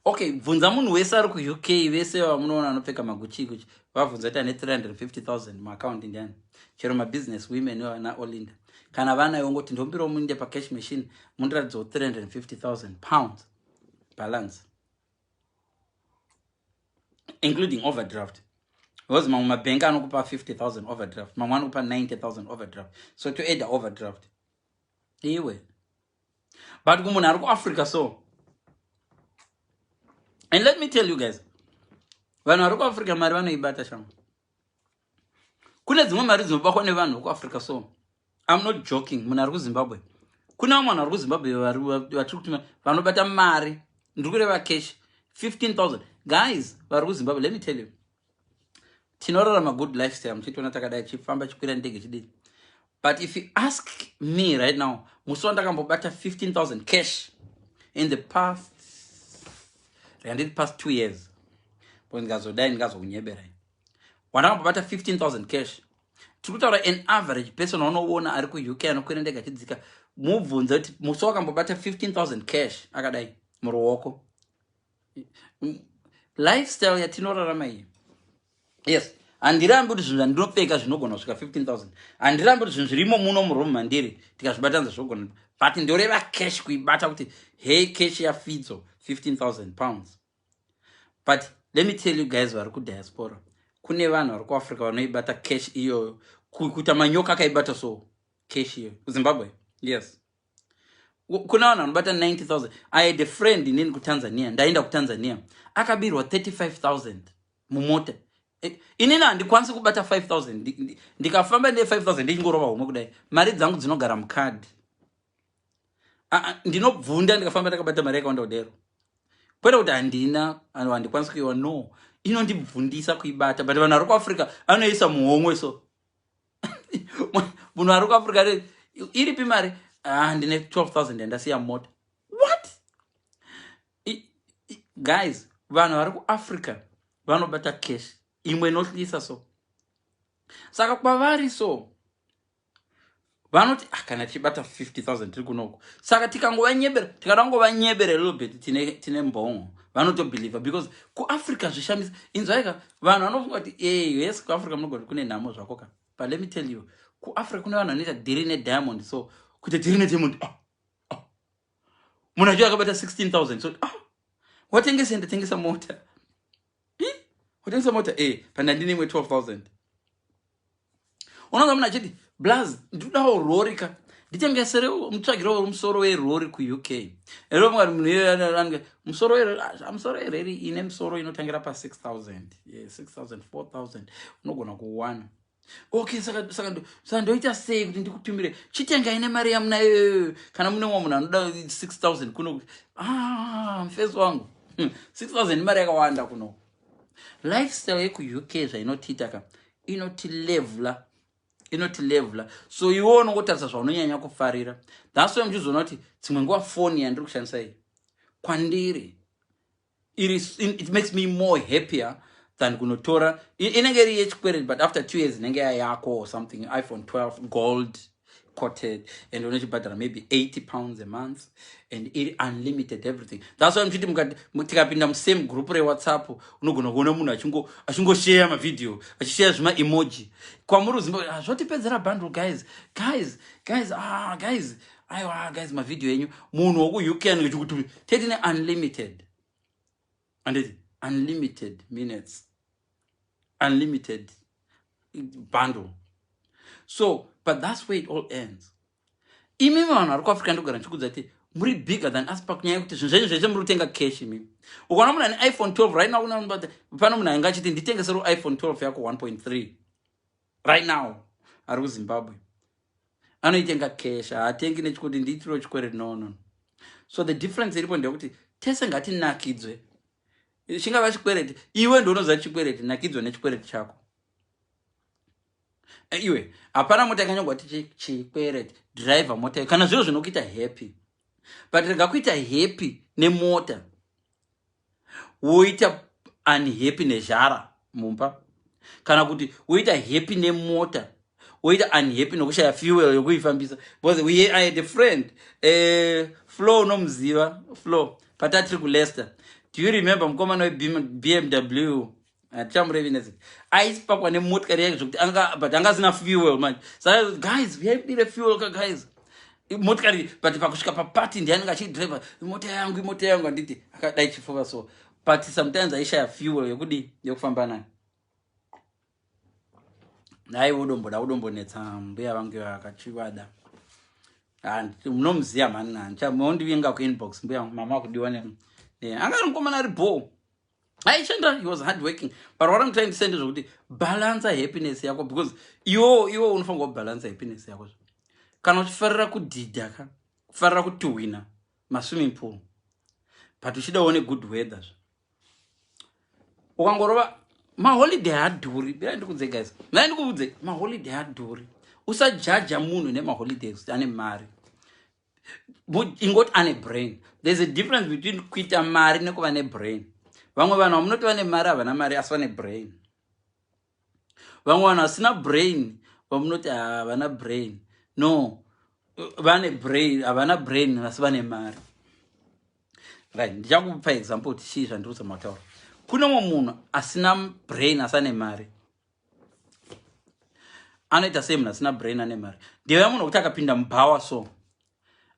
Okay, bvunza munhu wese ari kuUK, vese vamunoona anopfeka maGucci Gucci, vabvunza kuti ane 350 000 muaccount ndiani. Chero mabusiness women vana Olinda, kana vana yongoti ndombirawo muinde pacash machine mundiratidzawo 350 000 pounds balance including overdraft, because mamwe mabhengi anokupa 50 000 overdraft, mamwe anokupa 90 000 overdraft, so to add overdraft iwe. But kumunhu ari kuAfrica, so, and let me tell you guys, vanhu vari kuAfrica mari vanoibata shama. Kune dzimwe mari dzinobakwa nevanhu vekuAfrica, so I'm not joking. Munhu ari kuZimbabwe, kune vamwe vanhu vari kuZimbabwe vatiri kutuma vanobata mari, ndiri kureva cash, 15 000. Guys vari kuZimbabwe, let me tell you, tinorarama good lifestyle muchitiona takadai, chifamba, chikwira ndege, chidii, but if you ask me right now, musi wandakambobata 15 000 cash in the past, randiti past 2 years, bo ndikazodai ndingazokunyeberai, wandakambobata 15 000 cash, tiri kutaura an average person waunoona ari kuUK anokwira ndege achidzika. Mubvunze kuti musi wakambobata 15,000 cash akadai muruoko. Lifestyle yatinorarama iyi, yes, handirambi kuti zvinhu zvandinopfeka zvinogona kusvika 15,000. Handirambi kuti zvinhu zvirimo muno muroom mandiri tikazvibatanidza zvinogona, but ndoreva cash, kuibata kuti hey, cash yaFidzo, £15,000. But let me tell you guys vari kudiaspora, kune vanhu vari kuAfrica vanoibata cash iyoyo kuita manyoka akaibata. So cash iyoyo kuZimbabwe, yes, kuna vanhu vanobata 90,000. I had a friend inini kuTanzania. Ndaenda kuTanzania, akabirwa 35,000 mumota. Inini handikwanisi kubata 5000. Ndikafamba ne5000 ndichingorova homwe kudai, mari dzangu dzinogara mukadhi. Ndinobvunda ndikafamba ndakabata mari yakawanda kudero. Kwete kuti handina, handikwanisi kuiwa, no, inondibvundisa kuibata. But vanhu vari kuAfrica anoisa muhomwe. So munhu ari kuAfrica, iripi mari? Ah, ndine 12,000 yandasiya mota. What? Guys, vanhu vari kuAfrica vanobata cash imwe inohlisa. So saka kwavari so vanoti, ah, kana tichibata 50,000 tiri kunoko, saka tikangovanyebera, tikada kungovanyebera little bit, tine mbongo, vanotobelieva, because kuAfrica zvishamisa. Inzwaika, vanhu vanofunga kuti e, yes, kuAfrica munogona kune nhamo zvako ka, but let me tell you, kuAfrica kune vanhu vanoita dhiri nediamond. So kuita dhiri nediamond, ah, ah. Munhu acho akabata 16,000, so ah, watengesa, ndatengesa mota. Watengesa mota e, pandandine imwe 12,000. Unonza munhu achiti, "Blaz, ndinodawo rori ka, nditengesere, mutsvagirewo musoro werori kuUK." Ero munhu musoro, musoro werori ine musoro inotangira pa6000, 6000, 4000 unogona kuwana. Okay, saka ndoita sei kuti ndikutumire? Chitengai nemari yamunayo. Kana mune mumwe munhu anoda 6000 kuno, ah, mufesi wangu, 6000 imari yakawanda kuno. Lifestyle yekuUK zvainotiita ka, inotilevhula, inotilevhula. So iwe unongotarisa zvaunonyanya kufarira. That's why muchizoona kuti dzimwe nguva foni yandiri kushandisa iyi kwandiri it makes me more happier than kunotora inenge iri yechikwereti, but after 2 years inenge yayako or something. iPhone 12 gold coated, and unochibhadhara maybe £80 a month and iri unlimited everything. That's why muchiti tikapinda musame group reWhatsApp, unogona kuona munhu achingosheya mavhidhiyo, achisheya zvimaemoji. Kwamuri uZimbabwe, ah, zvotipedzera bundle, guys, guys, guys, ah, guys, aiwa guys, mavhidhiyo enyu. Munhu wokuUK anenge chikuti teti neunlimited, anditi unlimited minutes, unlimited bundle. So but that's where it all ends. Imimi vanhu vari kuAfrica, ndogara ndichikudza kuti muri bigger than us pakunyaya yekuti zvinhu zvenyu zvese muri kutenga cash. Imimi ukaona munhu ane iPhone 12 right now, pano munhu ainge achiti, "Nditengesero iPhone 12 yako 1.3 right now," ari kuZimbabwe, anoitenga cash, haatengi nechikuti ndiitiro chikwereti. No, no. So the difference iripo ndeyekuti tese ngatinakidzwe. Chingava chikwereti, iwe ndounoziva chikwereti, nakidzwa nechikwereti chako. Iwe hapana mota yakanyorwa kuti chikwereti. Driver mota kana zviro zvinokuita happy, but rega kuita happy nemota woita unhappy nezhara mumba, kana kuti woita happy nemota woita unhappy nokushaya fuel yokuifambisa. Because I had a friend, Flo, unomuziva Flo, patatiri kuLeicester. Do you remember mukomana weBMW? Hatichamurevi nezita. Aisipakwa nemotikari yake zvokuti but anga asina fuel manje. Saka, "Guys, yaibire fuel ka, guys, motikari." But pakusvika papati, ndianenge achidriver, "Imota yangu, imota yangu," handiti? Akadai chifuva so, but sometimes aishaya fuel yekudi yekufamba nayo. Naiwe udomboda udombonetsa mbuya vangu vakachivada. Munomuziva mhani, handichamondivinga kuinbox. Mbuya mama akudiwa ne anga ari mukomana ari bho, aishanda, he was hard working. But what I'm trying to say ndezvekuti balansa happiness yako, because iwo unofanirwa kubalansa happiness yako. Kana uchifarira kudhidha ka, kufarira kutuhwina maswimming pool, but uchidawo negood weather, ukangorova maholiday haadhuri. Birai ndikudze, guys, nai ndikudze, maholiday haadhuri. Usajaja munhu nemaholidays kuti ane mari. Ingoti ane brain. There's a difference between kuita mari nekuva nebrain. Vamwe vanhu vamunoti vane mari havana mari, asi vane brain. Vamwe vanhu vasina brain vamunoti havana brain, no. Vane brain, havana brain, asi vane mari, right? Ndichakupa example kuti chii zvandiri kuzama kutaura. Kune mumwe munhu asina brain asi ane mari. Anoita sei munhu asina brain ane mari? Ndevaya munhu wekuti akapinda mubhawa, so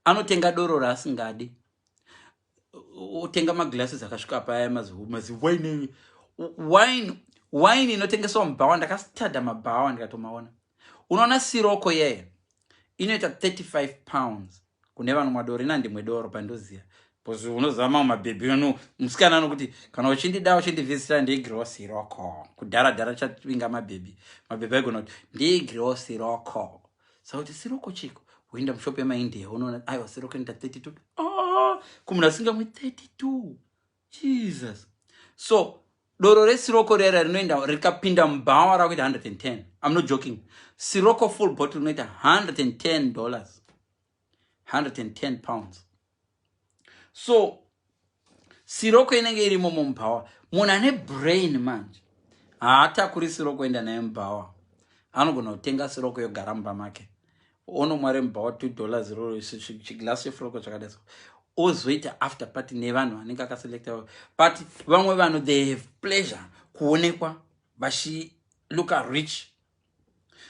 anotenga doro raasingadi, otenga maglasses akasvika paya, maziwine, wine, wine inotengeswa mubhawa. Ndakastadha mabhawa, ndikatomaona. Unoona Sirocco yeye inoita £35 kune vanomwa doro. Ina ndimwe doro pandoziva, because unoziva mamwe mabhebhi ano, musikana anokuti kana uchindida, uchindivhizita, ndiigirewo Sirocco. Kudhara dhara chavinga mabhebhi, mabhebhi aigona kuti ndiigirewo Sirocco. Saka kuti Sirocco chiko? Woenda mushopu yemaIndia, unoona, aiwa, Sirocco inoita 32. Oh, kumunhu asingamwi 32, Jesus. So doro reSirocco rera rinoenda, rikapinda mubhawa rakuita 110. I'm not joking. Sirocco full bottle rinoita $110, £110. So Sirocco inenge irimo mumubhawa. Munhu ane brain manje haatakuri Sirocco enda naye mubhawa. Anogona kutenga Sirocco yogara mumba make, onomwa remubhawa, $2 iroro, chiglasi cheSirocco chakadai so, ozoita after party nevanhu vanenge akaselecta. But vamwe vanhu, they have pleasure kuonekwa vachilooka rich.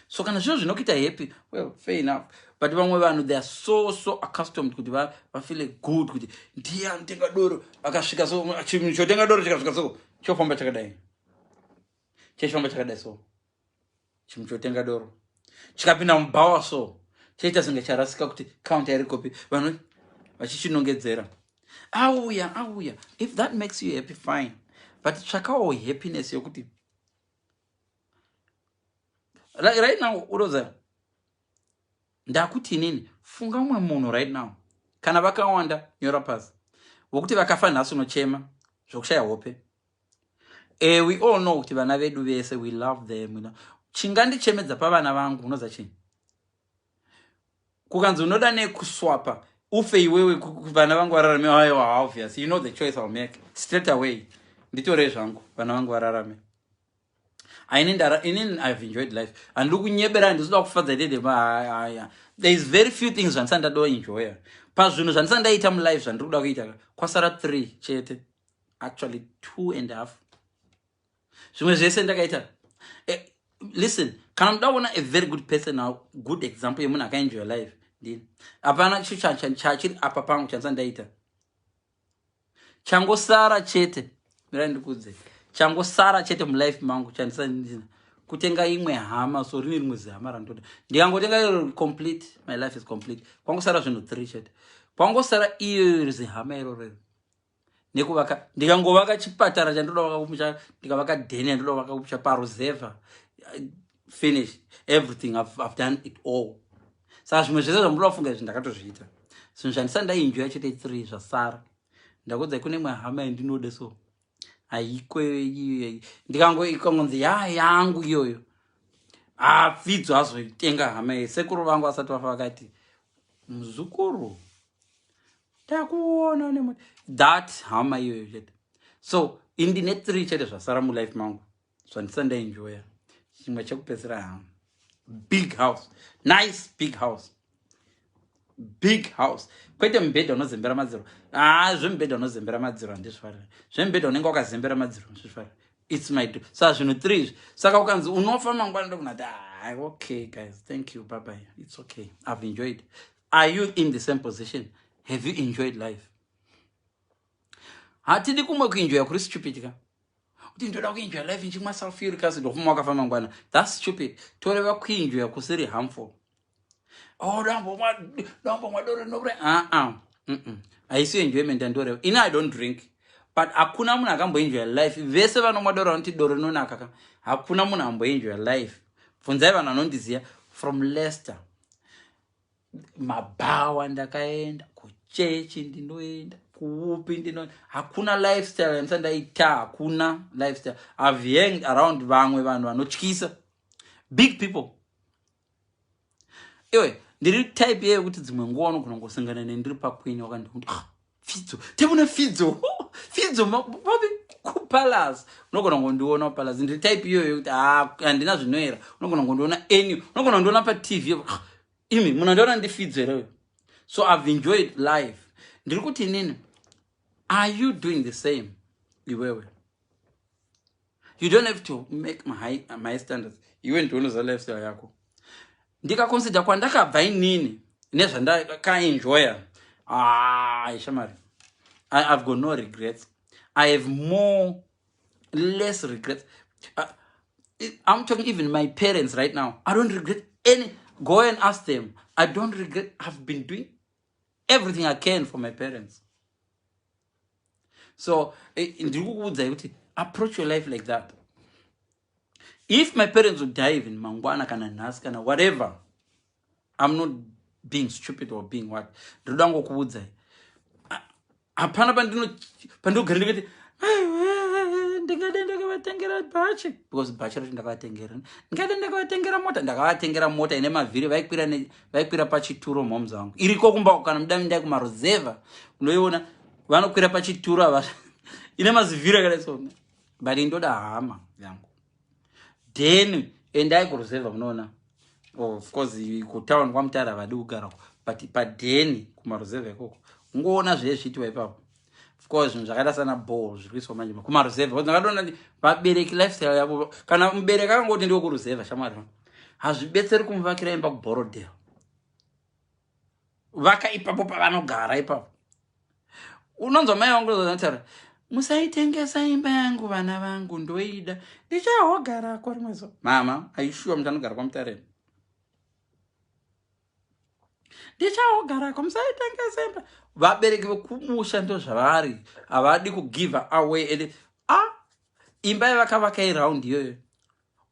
So kana zviro zvinokuita happy, well, fair enough. But vamwe vanhu, they are so so accustomed kuti vafeel good kuti ndiye anotenga doro. Akasvika so, chinhu chotenga doro chikasvika so, chofamba chakadai, chechifamba chakadai. So chinhu chotenga doro chikapinda mubhawa, so chaita senge charasika kuti counter iri kopi, vanhu vachichinongedzera, auya, auya. If that makes you happy, fine, but tsvakawo happiness yokuti right now unoziva ndakuti inini, funga umwe munhu right now, kana vakawanda, nyora pasi, vokuti vakafa nhasi unochema zvokushaya hope. We all know kuti vana vedu vese, we love them. Chingandichemedza pavana vangu, unoza chii? Kukanzi unoda nekuswapa, ufe iwewe, vana vangu vararame, aiwa, obvious, you know the choice I'll make straight away. Nditorei zvangu, vana vangu vararame. Inini I've enjoyed life. Handiri kunyebera, handisida kufadza dede. There is very few things zvandisati ndadoenjoya. Pazvinhu zvandisati ndaita mulife, zvandiri kuda kuita, kwasara three chete, actually two and a half. Zvimwe zvese ndakaita. Listen, kana muda kuona a very good person now, good example yemunhu akaenjoya life, ndini. Hapana chachiri apa pangu chandisati ndaita. Changosara chete, mirai ndikudze, changosara chete mulife mangu chandisati ndina, kutenga imwe hama. So rine rimwe zihama randoda, ndikangotenga iro, complete, my life is complete. Kwangosara zvinhu three chete. Kwangosara iyo zihama iroro nekuvaka. Ndikangovaka chipatara chandoda vaka kumusha, ndikavaka dheni yandoda vaka kumusha paruzevha, finish everything. I've done it all. Saka zvimwe zvese zvamunoda kufunga izvi, ndakatozviita. Zvinhu zvandisati ndaenjoya chete three zvasara. Ndakudzai, kune imwe hama yandinoda, so haiko iyo. Ndikango ikangonzi ya yangu iyoyo, hapfidzo azoitenga hama iyi. Sekuru vangu asati vafa vakati, "Muzukuru, takuona nemo." That hama iyoyo chete. So indine three chete zvasara mulife mangu zvandisati ndaenjoya. Chimwe chekupedzisira, hama, big house, nice big house, big house, kwete mubhedha unozembera madziro. Ah, zvemubhedha unozembera madziro handizvifariri. Zvemubhedha unenge wakazembera madziro handizvifariri. It's my dream. Saka zvinhu three izvi. Saka ukanzi unofa mangwana, ndokunati, "Ah, okay guys, thank you, bye bye, it's okay, I've enjoyed." Are you in the same position? Have you enjoyed life? Hatidi kumwe kuenjoya kuri stupid ka, kuti ndoda kuenjoya life nchimwa sulfuric acid, ofuma wakafa mangwana. That's stupid. Toreva kuenjoya kusiri harmful. Oh, dambomwa doro nobure, aa, haisi enjoyment yandoreva ini. I don't drink, but hakuna munhu akamboenjoya life. Vese vanomwa doro vanoti doro rinonaka ka, hakuna munhu amboenjoya life. Bvunzai vanhu vanondiziva from Leicester, mabhawa ndakaenda, kuchechi ndinoenda, kuupi ndinoenda. Hakuna lifestyle yandisati ndaita, hakuna lifestyle. I've hanged around vamwe vanhu vanotyisa, big people. Iwe, ndiri type yeye kuti dzimwe nguva unogona kungosangana nendiri paQueen, wakandikuti, "Ah, Fidzo, tevuna Fidzo, Fidzo papi?" KuPalace unogona kungondiona, kuPalace. Ndiri type iyoyo yekuti, ah, handina zvinoera. Unogona kungondiona any, unogona kundiona paTV. Ah, Imi munondiona ndifidzo here? So I've enjoyed life. Ndiri kuti inini, are you doing the same iwewe? You don't have to make my standards. Iwe ndionoziva lifestyle yako. Ndikaconsider kwandakabva inini nezvandakaenjoya, ah, shamari, I've got no regrets. I have more less regrets. I'm talking even my parents right now. I don't regret any. Go and ask them. I don't regret. I've been doing everything I can for my parents. So ndiri kukuudzai kuti approach your life like that. If my parents would die even mangwana kana nhasi kana whatever, I'm not being stupid or being what. Ndinoda ngokuudzai, hapana pandinogara ndikati ndingade ndakavatengera bhachi, because bhachi racho ndakavatengera. Ndingade ndakavatengera mota, ndakavatengera mota ine mavhiri. Vaikwira pachituro. Mhoms vangu iriko kumba. Kana muda, ndai kumaruzevha, unoiona vanokwira pachituro ava, ine mazivhiri akadai. So but indoda hama yangu, then endai kuruzevha munoona. Of course kutown kwaMutare havadi kugarako, but padheni kumaruzevha ikoko ungoona zvee zviitiwa ipapo. Of course zvinhu zvakaita sana ball zviri kuiswa manje kumaruzevha. Ndakatoona vabereki lifestyle yavo. Kana mubereki akangoti ndiwo kuruzevha, shamwari, hazvibetseri kumuvakira imba kuBorrowdale. Vaka ipapo pavanogara ipapo. Unonzwa mai vangu zataura, "Musaitengesa imba yangu, vana vangu, ndoida, ndichahogarako rimwe zuva." Mama, aishuwa muchanogara kwaMutareni, ndichahogarako, musaitengesa imba. Vabereki vekumusha ndo zvavari, havadi kugive away. And a imba yavakavaka iround iyoyo,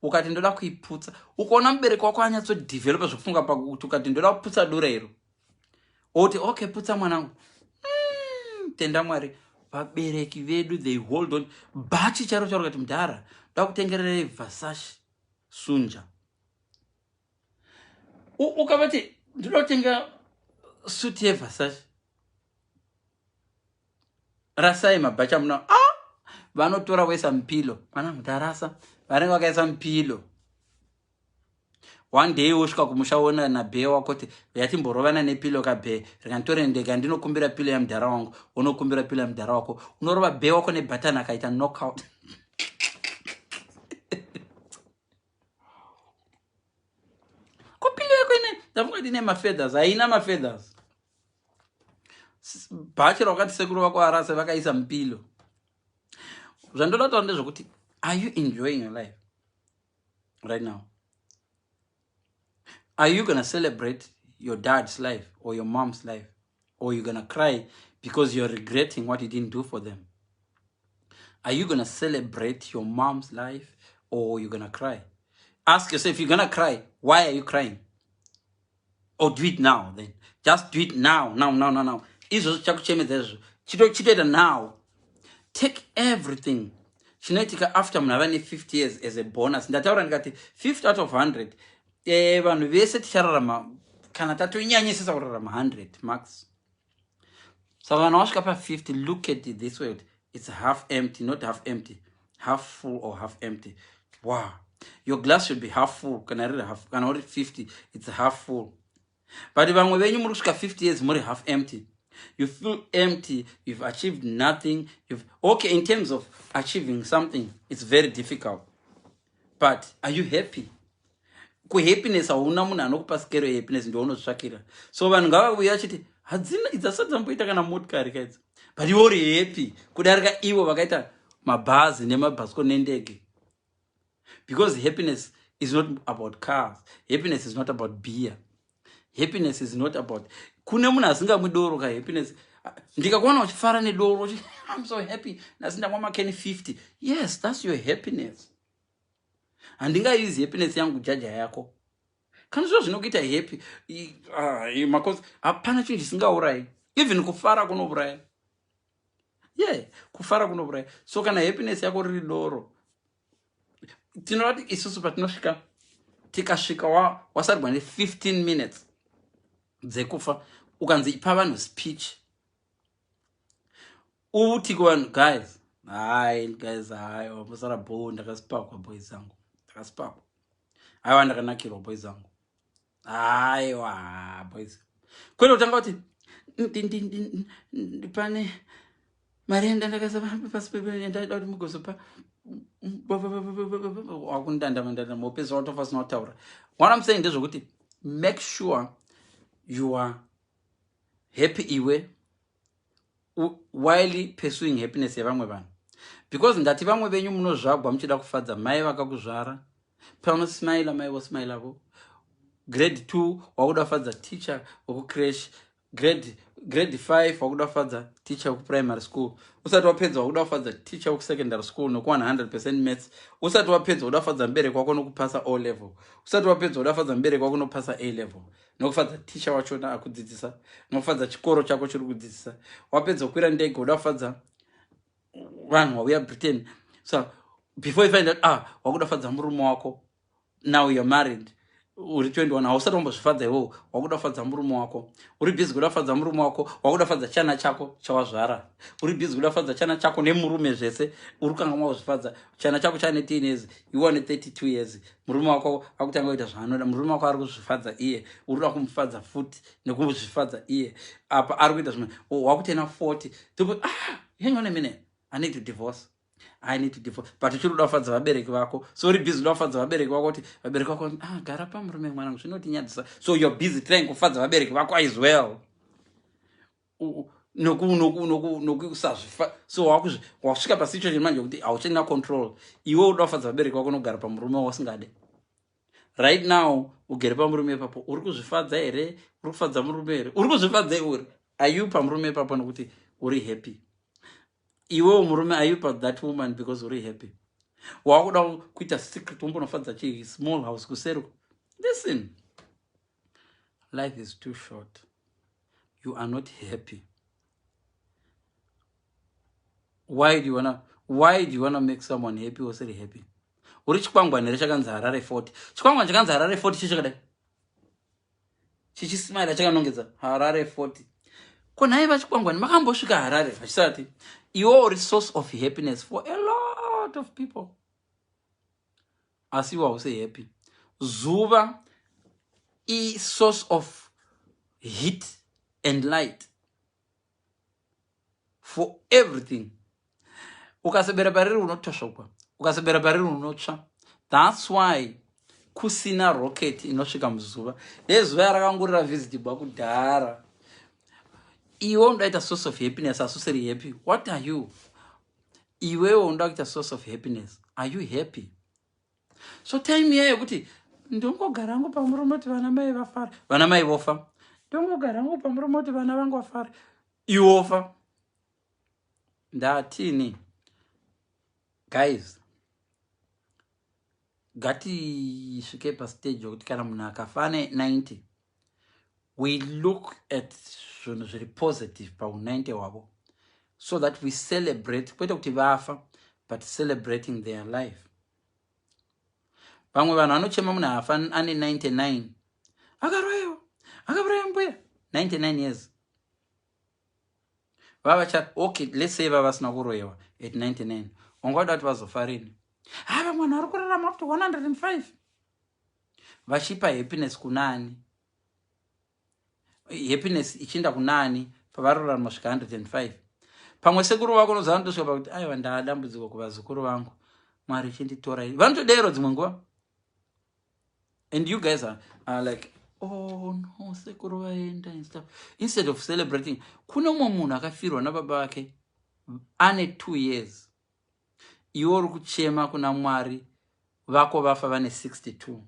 ukati ndoda kuiputsa, ukaona mubereki wako anyatsodevelopa zvekufunga pakuti ukati ndoda kuputsa dura iro, oti, "Okay, putsa mwanangu." Tenda Mwari, vabereki vedu they hold on. Bhachi charo charo, kati, "Mudhara, ndoda kutengererei Versace sunja," ukavati, "Ndoda kutenga suti yeVersace, rasai mabhachi amuna." Ah, vanotora voisa mupillow. Mana mutarasa vanenge vakaisa mupillow. One day wosvika kumusha, wona nabhee wako kuti yatimborovana nepillow. Kabhee rikanditore ndega, ndinokumbira pillow yamudhara wangu. Unokumbira pillow yamudhara wako, unorova bhee wako nebhatani, akaita knockout. Ko pillow yako ine, ndafunga kuti ine mafeathers. Haina mafeathers. Bhachi rakati sekuru vako arasa, vakaisa mupillow. Zvandoda kutaura ndezvekuti, are you enjoying your life right now? Are you gonna celebrate your dad's life or your mom's life, or you gonna cry because you're regretting what you didn't do for them? Are you gonna celebrate your mom's life or you gonna cry? Ask yourself. If you're gonna cry, why are you crying? Or do it now then. Just do it now, now, now, now, now. Izvozvo chakuchemedza izvozvo, chitoita now. Take everything chinoitika after munhu ava ne50 years as a bonus. Ndataura ndikati 50 out of 100, vanhu vese tichararama, kana tatonyanyisisa kurarama 100 max. Saka kana wasvika pa50, look at it this way: it's half empty, not half empty, half full or half empty. Wow, your glass should be half full. Kana riri half, kana uri 50, it's half full. But vamwe venyu muri kusvika 50 years muri half empty. You feel empty. You've achieved nothing. Okay, in terms of achieving something, it's very difficult, but are you happy? Kuhappiness hauna munhu anokupa sikero yehappiness, ndounozvitsvakira. So vanhu ngavauya vachiti hadzina idzasati dzamboita kana motikari kaidzi, but iwe uri happy kudarika ivo vakaita mabhazi nemabhasikoro nendege, because happiness is not about cars. Happiness is not about beer. Happiness is not about, kune munhu asingamwi doro ka. Happiness, ndikakuona uchifara nedoro, "I'm so happy, nhasi ndamwa makeni 50." Yes, that's your happiness. Handingaizi happiness yangu jaja yako. Kana zviro zvinokuita happy, makosi, hapana chinhu chisingaurayi. Even kufara kunouraya. Ye, kufara kunouraya. So kana happiness yako riri doro, tinoda kuti isusu patinosvika, tikasvika wasarwa ne15 minutes dzekufa, ukanzi ipa vanhu speech, uti kuvanhu, "Guys, hai guys, hai, wambosara bo, ndakasipakwa boys zangu, ndakasipakwa, aiwa, ndakanakirwa boys zangu." Aiwa boys, kwete kutanga kuti pane mari yandandakaisa pasi, ndaida kuti mugozopa wakundandamandanda, mopedzisa watofa usina kutaura. What I'm saying ndezvekuti make sure you are happy iwe while pursuing happiness yevamwe vanhu, because ndati vamwe venyu munozvagwa muchida kufadza mai vakakuzvara. Paunosmaila, mai vosmailavo. Grade 2 wakuda kufadza teacher wekucreche. Grade 5 wakuda kufadza teacher wekuprimary school. Usati wapedza, wakuda kufadza teacher wekusecondary school nokuwana 100% maths. Usati wapedza, uda kufadza mubereki wako nokupasa O level. Usati wapedza, uda kufadza mubereki wako nokupasa A level, nokufadza ticha wachona akudzidzisa, nokufadza chikoro chako chiri kudzidzisa. Wapedza, kukwira ndege, uda kufadza vanhu vauya Britain. So before you find out, ah, wakuda kufadza murume wako. Now you're married, uri 21, hausati wambozvifadza iwowo. Wakuda kufadza murume wako, uri busy kuda kufadza murume wako. Wakuda kufadza chana chako chawazvara, uri busy kuda kufadza chana chako nemurume zvese. Uri kanga makuzvifadza. Chana chako chane 10 years, iwe wane 32 years. Murume wako akutanga kuita zvaanoda. Murume wako ari kuzvifadza iye, uri kuda kumufadza futi nekuzvifadza iye. Apa ari kuita zvimwe. Wakutena 40, ah, hang on a minute, I need to divorce, I need to divorce. But uchiri kuda kufadza vabereki vako, so uri busy kuda kufadza vabereki vako, kuti vabereki vako, ah, gara pamurume mwanangu, zvinotinyadzisa. So you're busy trying kufadza vabereki vako as well nokusazvifa. So wasvika pasituation manje kuti hauchina control. Iwe uda kufadza vabereki vako nokugara pamurume wausingade. Right now ugere pamurume ipapo, uri kuzvifadza here? Uri kufadza murume here? Uri kuzvifadza? Uri are you pamurume ipapo nokuti uri happy? Iwewo murume, are you pa that woman because uri happy? Wakuda kuita secret, umbonofadza chii small house kuseri. Listen, life is too short. You are not happy. Why do you wanna make someone happy usiri happy? Uri chikwangwani here chakanzi Harare 40? Chikwangwani chakanzi Harare 40 chichakadai, chichismaila, chakanongedza Harare 40. Ko nhai vachikwangwani, makambosvika Harare vachisati? Iwe uri source of happiness for a lot of people, asi iwe hausi happy. Zuva isource of heat and light for everything. Ukasebera pariri unotosvokwa, ukasebera pariri unotsva. That's why kusina rocket inosvika muzuva. Nezuva yarakangurira visitibwa kudhara. Iwe unoda source of happiness, asi usiri happy. What are you? Iwewo unoda kuita source of happiness, are you happy? So time iya yekuti ndongogara hangu pamurume kuti vana mai vafare, vana mai vofa, ndongogara hangu pamurume kuti vana vangu vafare, iwofa. Ndatini guys, ngatisvike pastage yokuti kana munhu akafa ane 90, we look at zvinhu zviri positive pau90 hwavo, so that we celebrate, kwete kuti vafa, but celebrating their life. Vamwe vanhu vanochema munhu afa ane 99, akaroyiwa, akauraya mbuya, 99 years vavacha. Okay, let's say vava vasina kuroyiwa at 99, wanga kuti vazofa rini? Ha, vamwe vanhu vari kurarama up to 105, vachipa happiness kunani? Happiness ichienda kunani pavarorarama svika 105? Pamwe sekuru vako noziva vanotosvika pakuti, aiwa, ndaadambudziko kuvazukuru vangu, Mwari chinditora. Vanotodero dzimwe nguva, and you guys are like, oh no, sekuru vaenda and stuff, instead of celebrating. Kune umwe munhu akafirwa nababa vake ane 2 years. Iwe uri kuchema kuna Mwari, vako vafa vane 62.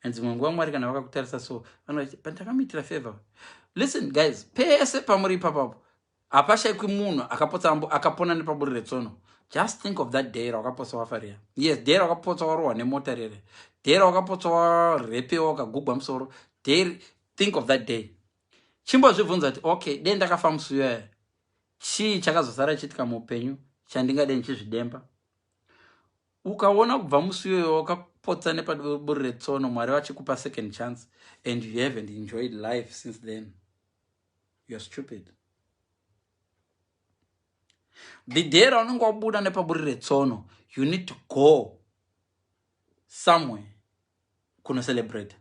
And dzimwe nguva Mwari kana vakakutarisa so, vanoti, pandakamuitira favor. Listen guys, pese pamuri ipapapo hapashayikwi munhu akapotsa akapona nepaburi retsono. Just think of that day rawakapotsa wafa riya. Yes, day rawakapotsa warohwa nemota rere, day rawakapotsa warepewa, wakagugwa musoro day. Think of that day. Chimbozvibvunza kuti, okay, dei ndakafa musi uyoya, chii chakazosara chiitika muupenyu chandingadei ndichizvidemba? Ukaona kubva musi iyoyo wakapotsa nepaduri retsono, Mwari vachikupa second chance, and you haven't enjoyed life since then, you are stupid. The day raunenge wabuda nepaburi retsono, you need to go somewhere. Kunocelebrate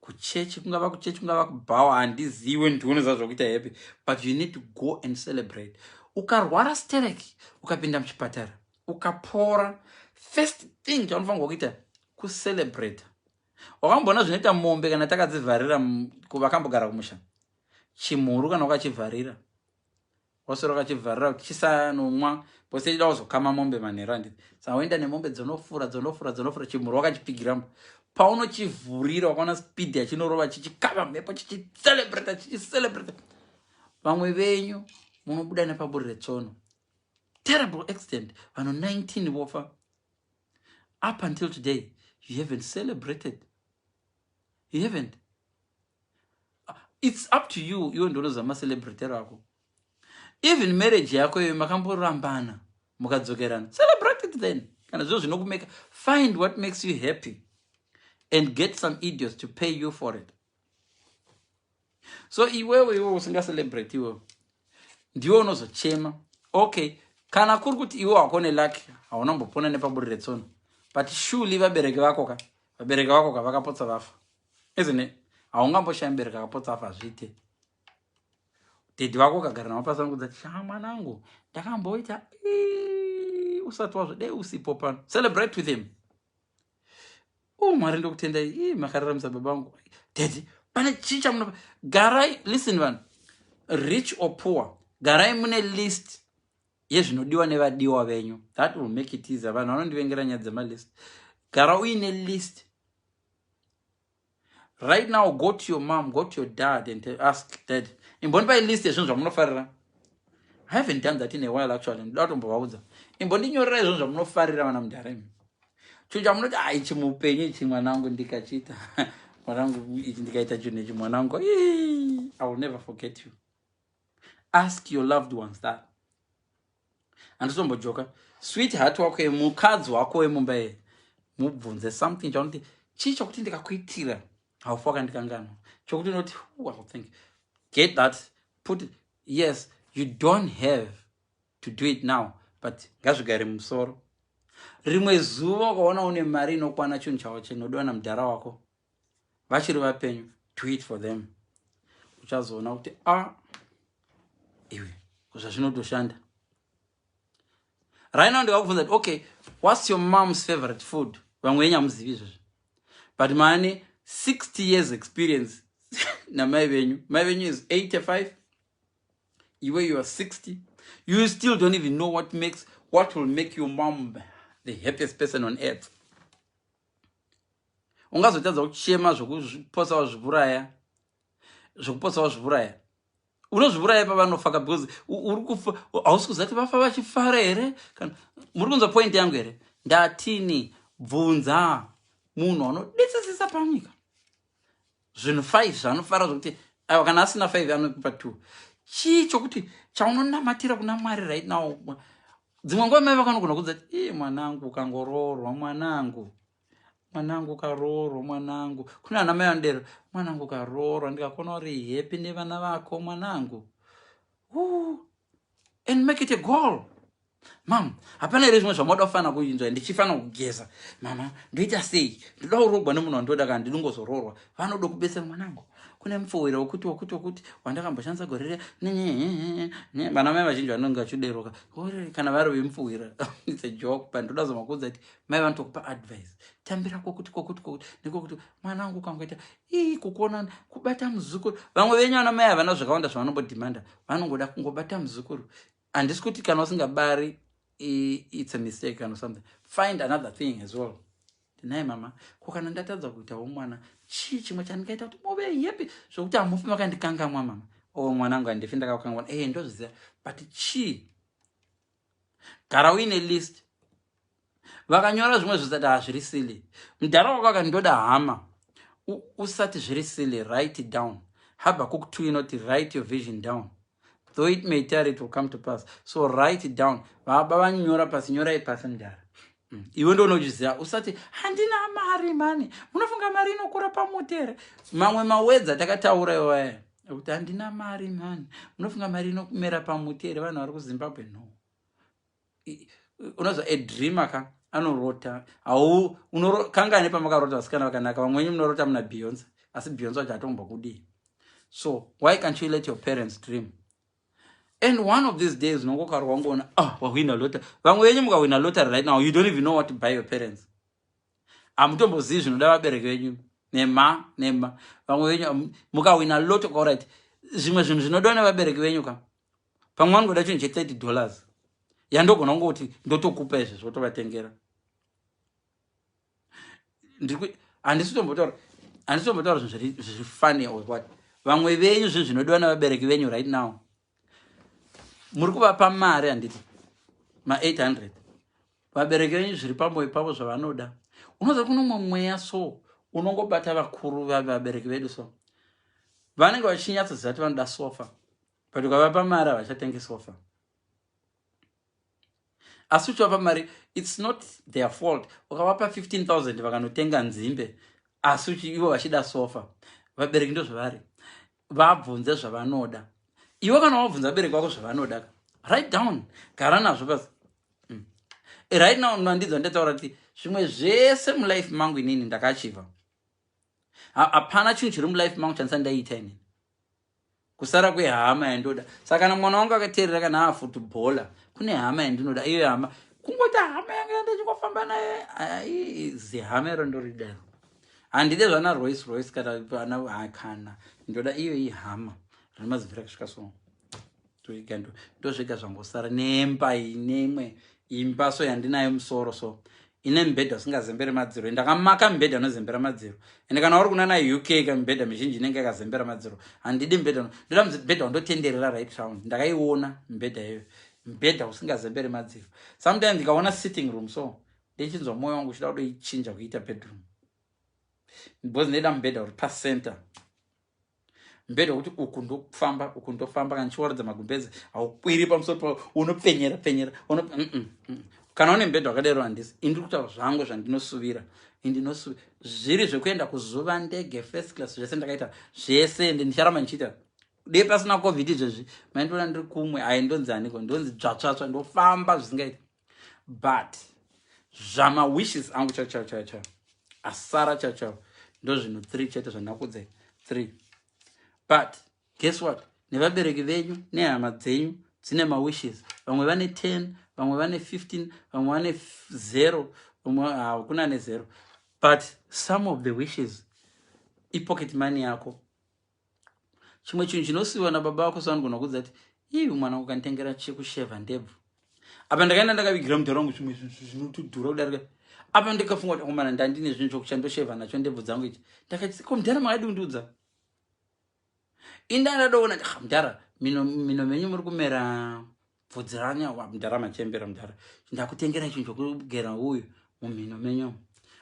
kuchechi, kungava kuchechi, kungava kubhawa, handiziwe, ndionoziva zvokuita happy, but you need to go and celebrate. Ukarwara stereki, ukapinda muchipatara, ukapora, first thing chaunofanirwa kuita kucelebrate. Wakamboona zvinoita mombe kana takadzivharira? Vakambogara kumusha, chimhuru kana wakachivharira, waswera wakachivharira kuti chisanomwa pose, chida kuzokama mombe manheru, handiti? Saka woenda nemombe dzonofura, dzonofura, dzonofura, chimhuru wakachipfigiramo. Paunochivhurira, wakaona speed yachinorova chichikava mhepo chichicelebrata, chichicelebrata. Vamwe venyu munobuda nepaburi retsono, terrible accident, vanhu 19 vofa. Up until today you haven't celebrated, you haven't. It's up to you. Iwe ndinoziva macelebratero ako. Even marriage yako iyoyo, makamborambana mukadzokerana, celebrate it then. Kana zviro zvinokumeka, find what makes you happy and get some idiots to pay you for it. So iwewe, iwe usingacelebrate, iwewe ndiwe unozochema. Okay, kana kuri kuti iwe wako neluck hauna mbopona nepaburi retsono, but surely vabereki vako ka, vabereki vako ka vakapotsa vafa, isn't it? Haungamboshaya mubereki akapotsa afa, hazviite. Daddy vako ukagara navo pasi, vanokudza, "Sha, mwanangu, ndakamboita usati wazvo, dei usipo pano." Celebrate with him. "O Mwari, ndokutendai, ii makararamisa baba vangu." Daddy, pane chii chamuno garai. Listen vanhu, rich or poor, garai mune list yezvinodiwa nevadiwa venyu. That will make it easier. Vanhu vanondivengera nyaya dzemalist. Gara uine list. Right now, go to your mom, go to your dad and ask, "Dad, imbondipai list yezvinhu zvamunofarira." I haven't done that in a while actually. Ndoda kutombovaudza, "Imbondinyorerai zvinhu zvamunofarira, vana mudharemi, chinhu chamunoti, a ichi muupenyu ichi, mwanangu, ndikachiita, mwanangu, ichi ndikaita chinhu ichi, mwanangu, I will never forget you." Ask your loved ones that. Handisombojoka. Sweetheart wako, mukadzi wako wemumba iye, mubvunze something chaunoti, "Chii chokuti ndikakuitira haufa wakandikanganwa?" Chokuti unoti, "Well, think, get that, put it." Yes, you don't have to do it now, but ngazvigare mumusoro. Rimwe zuva ukaona une mari inokwana chinhu chavo chinodiwa namudhara wako vachiri vapenyu, do it for them. Uchazoona kuti a ah, iwe, zvazvinotoshanda. Right now ndikakubvunza kuti, "Okay, what's your mom's favorite food?" Vamwe venyu hamuzivi izvozvo, but maane 60 years experience namai venyu. Mai venyu is 85, iwe you are 60, you still don't even know what will make your mom the happiest person on earth. Ungazotadza kuchema zvokupotsa wazviuraya, zvokupotsa wazviuraya. Unozviuraya pavanofaka because uri kufa, hausi kuziva kuti vafa vachifara here. Kana muri kunzwa point yangu here? Ndatini? Bvunza munhu anodetsesesa panyika zvinhu 5 zvaanofara, zvokuti aiwa, kana asina 5 anokupa 2. Chii chokuti chaunonamatira kuna Mwari right now? Dzimwe nguva mai vakanogona kudza kuti, "Ii mwanangu, ukangoroorwa, mwanangu, mwanangu, ukaroorwa, mwanangu." Kune ana mai vanodero, "Mwanangu, ukaroorwa, ndikakona uri happy nevana vako, mwanangu." And make it a goal. "Mam, hapana here zvimwe zvamoda kufanira kuinzwa? Ndichifanira kugeza, mama, ndoita sei? Ndoda kuroorwa nemunhu wandoda, kana ndinongozoroorwa vanoda kubetsera." "Mwanangu, kune mupfuwira wekuti, wekuti, wekuti wandakamboshandisa gore riya." Vana mai vazhinji vanonge vachideroka kana vari vemupfuwira. It's a joke, but ndoda zomakuudza kuti mai vanotokupa advice, "Tambira kwokuti, kwokuti, kwokuti nekokuti, mwanangu, ukangoita ii kukuona kubata muzukuru." Vamwe venyu vana mai havana zvakawanda zvavanombodhimanda, vanongoda kungobata muzukuru. Handisi kuti kana usingabari it's a mistake or something. Find another thing as well. "Ndinai mama, ko kana ndatadza kuitawo mwana, chii chimwe chandingaita kuti muve happy zvokuti hamufi makandikangamwa, mama?" "O oh, mwanangu, handifi ndakakukangamwa." "E, ndozviziva, but chii?" Gara uine list. Vakanyora zvimwe zvisati, hazviri silly. Mudhara wako akandoda hama, usati zviri silly. Write it down. Habakkuk 2 inoti, "Write your vision down. Though it may tarry, it will come to pass." So write it down. Vaba vanyora pasi, nyorai pasi mudhara. Iwe ndounochiziva. Usati, "Handina mari mani." Munofunga mari inokura pamuti here? Mamwe mawedzi atakataura iwaya ekuti, "Handina mari mani." Munofunga mari inomera pamuti here, vanhu vari kuZimbabwe? No. Unozwa, a dreamer ka Anorota au kangani pamakarota vasikana vakanaka? Vamwe venyu munorota muna Beyonce, asi Beyonce wacho hatombokudii. So why can't you let your parents dream? And one of these days unongokarwa wangoona, ah, wahwina lottery. Vamwe venyu mukahwina lottery right now, you don't even know what to buy your parents. Hamutombozivi zvinoda vabereki venyu. Nema nema, vamwe venyu mukahwina lotto, alright, zvimwe zvinhu zvinodiwa nevabereki venyu ka, pamwe vangoda chinhu che$30 yandogona kungoti ndotokupa izvi, zvotovatengera. Handisi tombotaura zvinhu zviri funny or what. Vamwe venyu, zvinhu zvinodiwa nevabereki venyu right now, muri kuvapa mari, handiti ma800? Vabereki venyu, zviri pamwoyo pavo zvavanoda, unoziva kuno mumwe mweya so unongobata vakuru vabereki vedu. So vanenge vachinyatsoziva kuti vanoda sofa, but ukavapa mari havachatengi sofa. Asi uchivapa mari, it's not their fault. Ukavapa 15 000 vakanotenga nzimbe, asi ivo vachida sofa. Vabereki ndo zvavari. Vabvunze zvavanoda. Iwe kana wabvunza vabereki vako zvavanoda, write down, gara nazvo pasi. Right now nandidza ndataura kuti zvimwe zvese mulife mangu inini ndakaachieva. Hapana chinhu chiri mulife mangu chandisati ndaiita inini, kusara kwehama yandoda. Saka kana mwana wangu akateerera, kana afootballer, kune hama yandinoda. Iyo hama, kungoti hama yangu yandachingofamba naye, zihama iro ndorida. Handide zvana Rolls Royce kana ana kana ndoda iyo ihama rine mazivhira kusvika. So ndozvega zvangosara nemba inemwe imba so yandinayo musoro so ine mubhedha usingazemberi madziro. Ndakamaka mubhedha unozembera madziro. Ende kana uri kunana UK ka, mibhedha mizhinji inenge yakazembera madziro. Handidi mubhedha, ndoda mubhedha undotenderera right round. Ndakaiona mibhedha iyoyo, mubhedha usingazemberi madziro. Sometimes ndikaona sitting room so, ndichinzwa mwoyo wangu uchida kudoichinja kuita bedroom, because ndinoda mubhedha uri pacenter, mubhedha wekuti uku ndofamba, uku ndofamba. Kana ndichiwaridza magumbeze, haukwiri pamusoro pao, unopfenyera pfenyera. Kana une mubhedha wakadero, handisi indiri kutaura zvangu zvandinosuvira. Indinosuvi zviri zvekuenda kuzuva, ndege first class, zvese ndakaita zvese, ende ndicharamba ndichiita. Dei pasina COVID izvezvi, maindiona ndiri kumwe. Hai, ndonzi aniko? Ndonzi dzvatsvatsva, ndofamba zvisingaiti. But zvamawishes angu chao chao chao chao asara chao chao, ndo zvinhu three chete zvandakudzai, three. But guess what? Nevabereki venyu nehama dzenyu dzine mawishes. Vamwe vane 10, vamwe vane 15, vamwe vane 0, vamwe hakuna ne0. But some of the wishes ipocket money yako. Chimwe chinhu chinosiyiwa nababa vako, savanogona kudza kuti, "Ivi mwana wangu, kanditengera chekushevha ndebvu." Apa ndakaenda ndakavigira mudhara wangu zvimwe zvinhu zvinotodhura kudarika. Apa ndikafunga kuti, "Komana, ndandine zvinhu chokuchandoshevha nacho ndebvu dzangu ichi." Ndakati, "Ko mudhara, makadi kundiudza?" Inda ndadoona, "Ah, mudhara, mino menyu muri kumera bvudzi ranya. Mudhara, machembera. Mudhara, ndakutengera chinhu chokugera uyu mumhino menyu."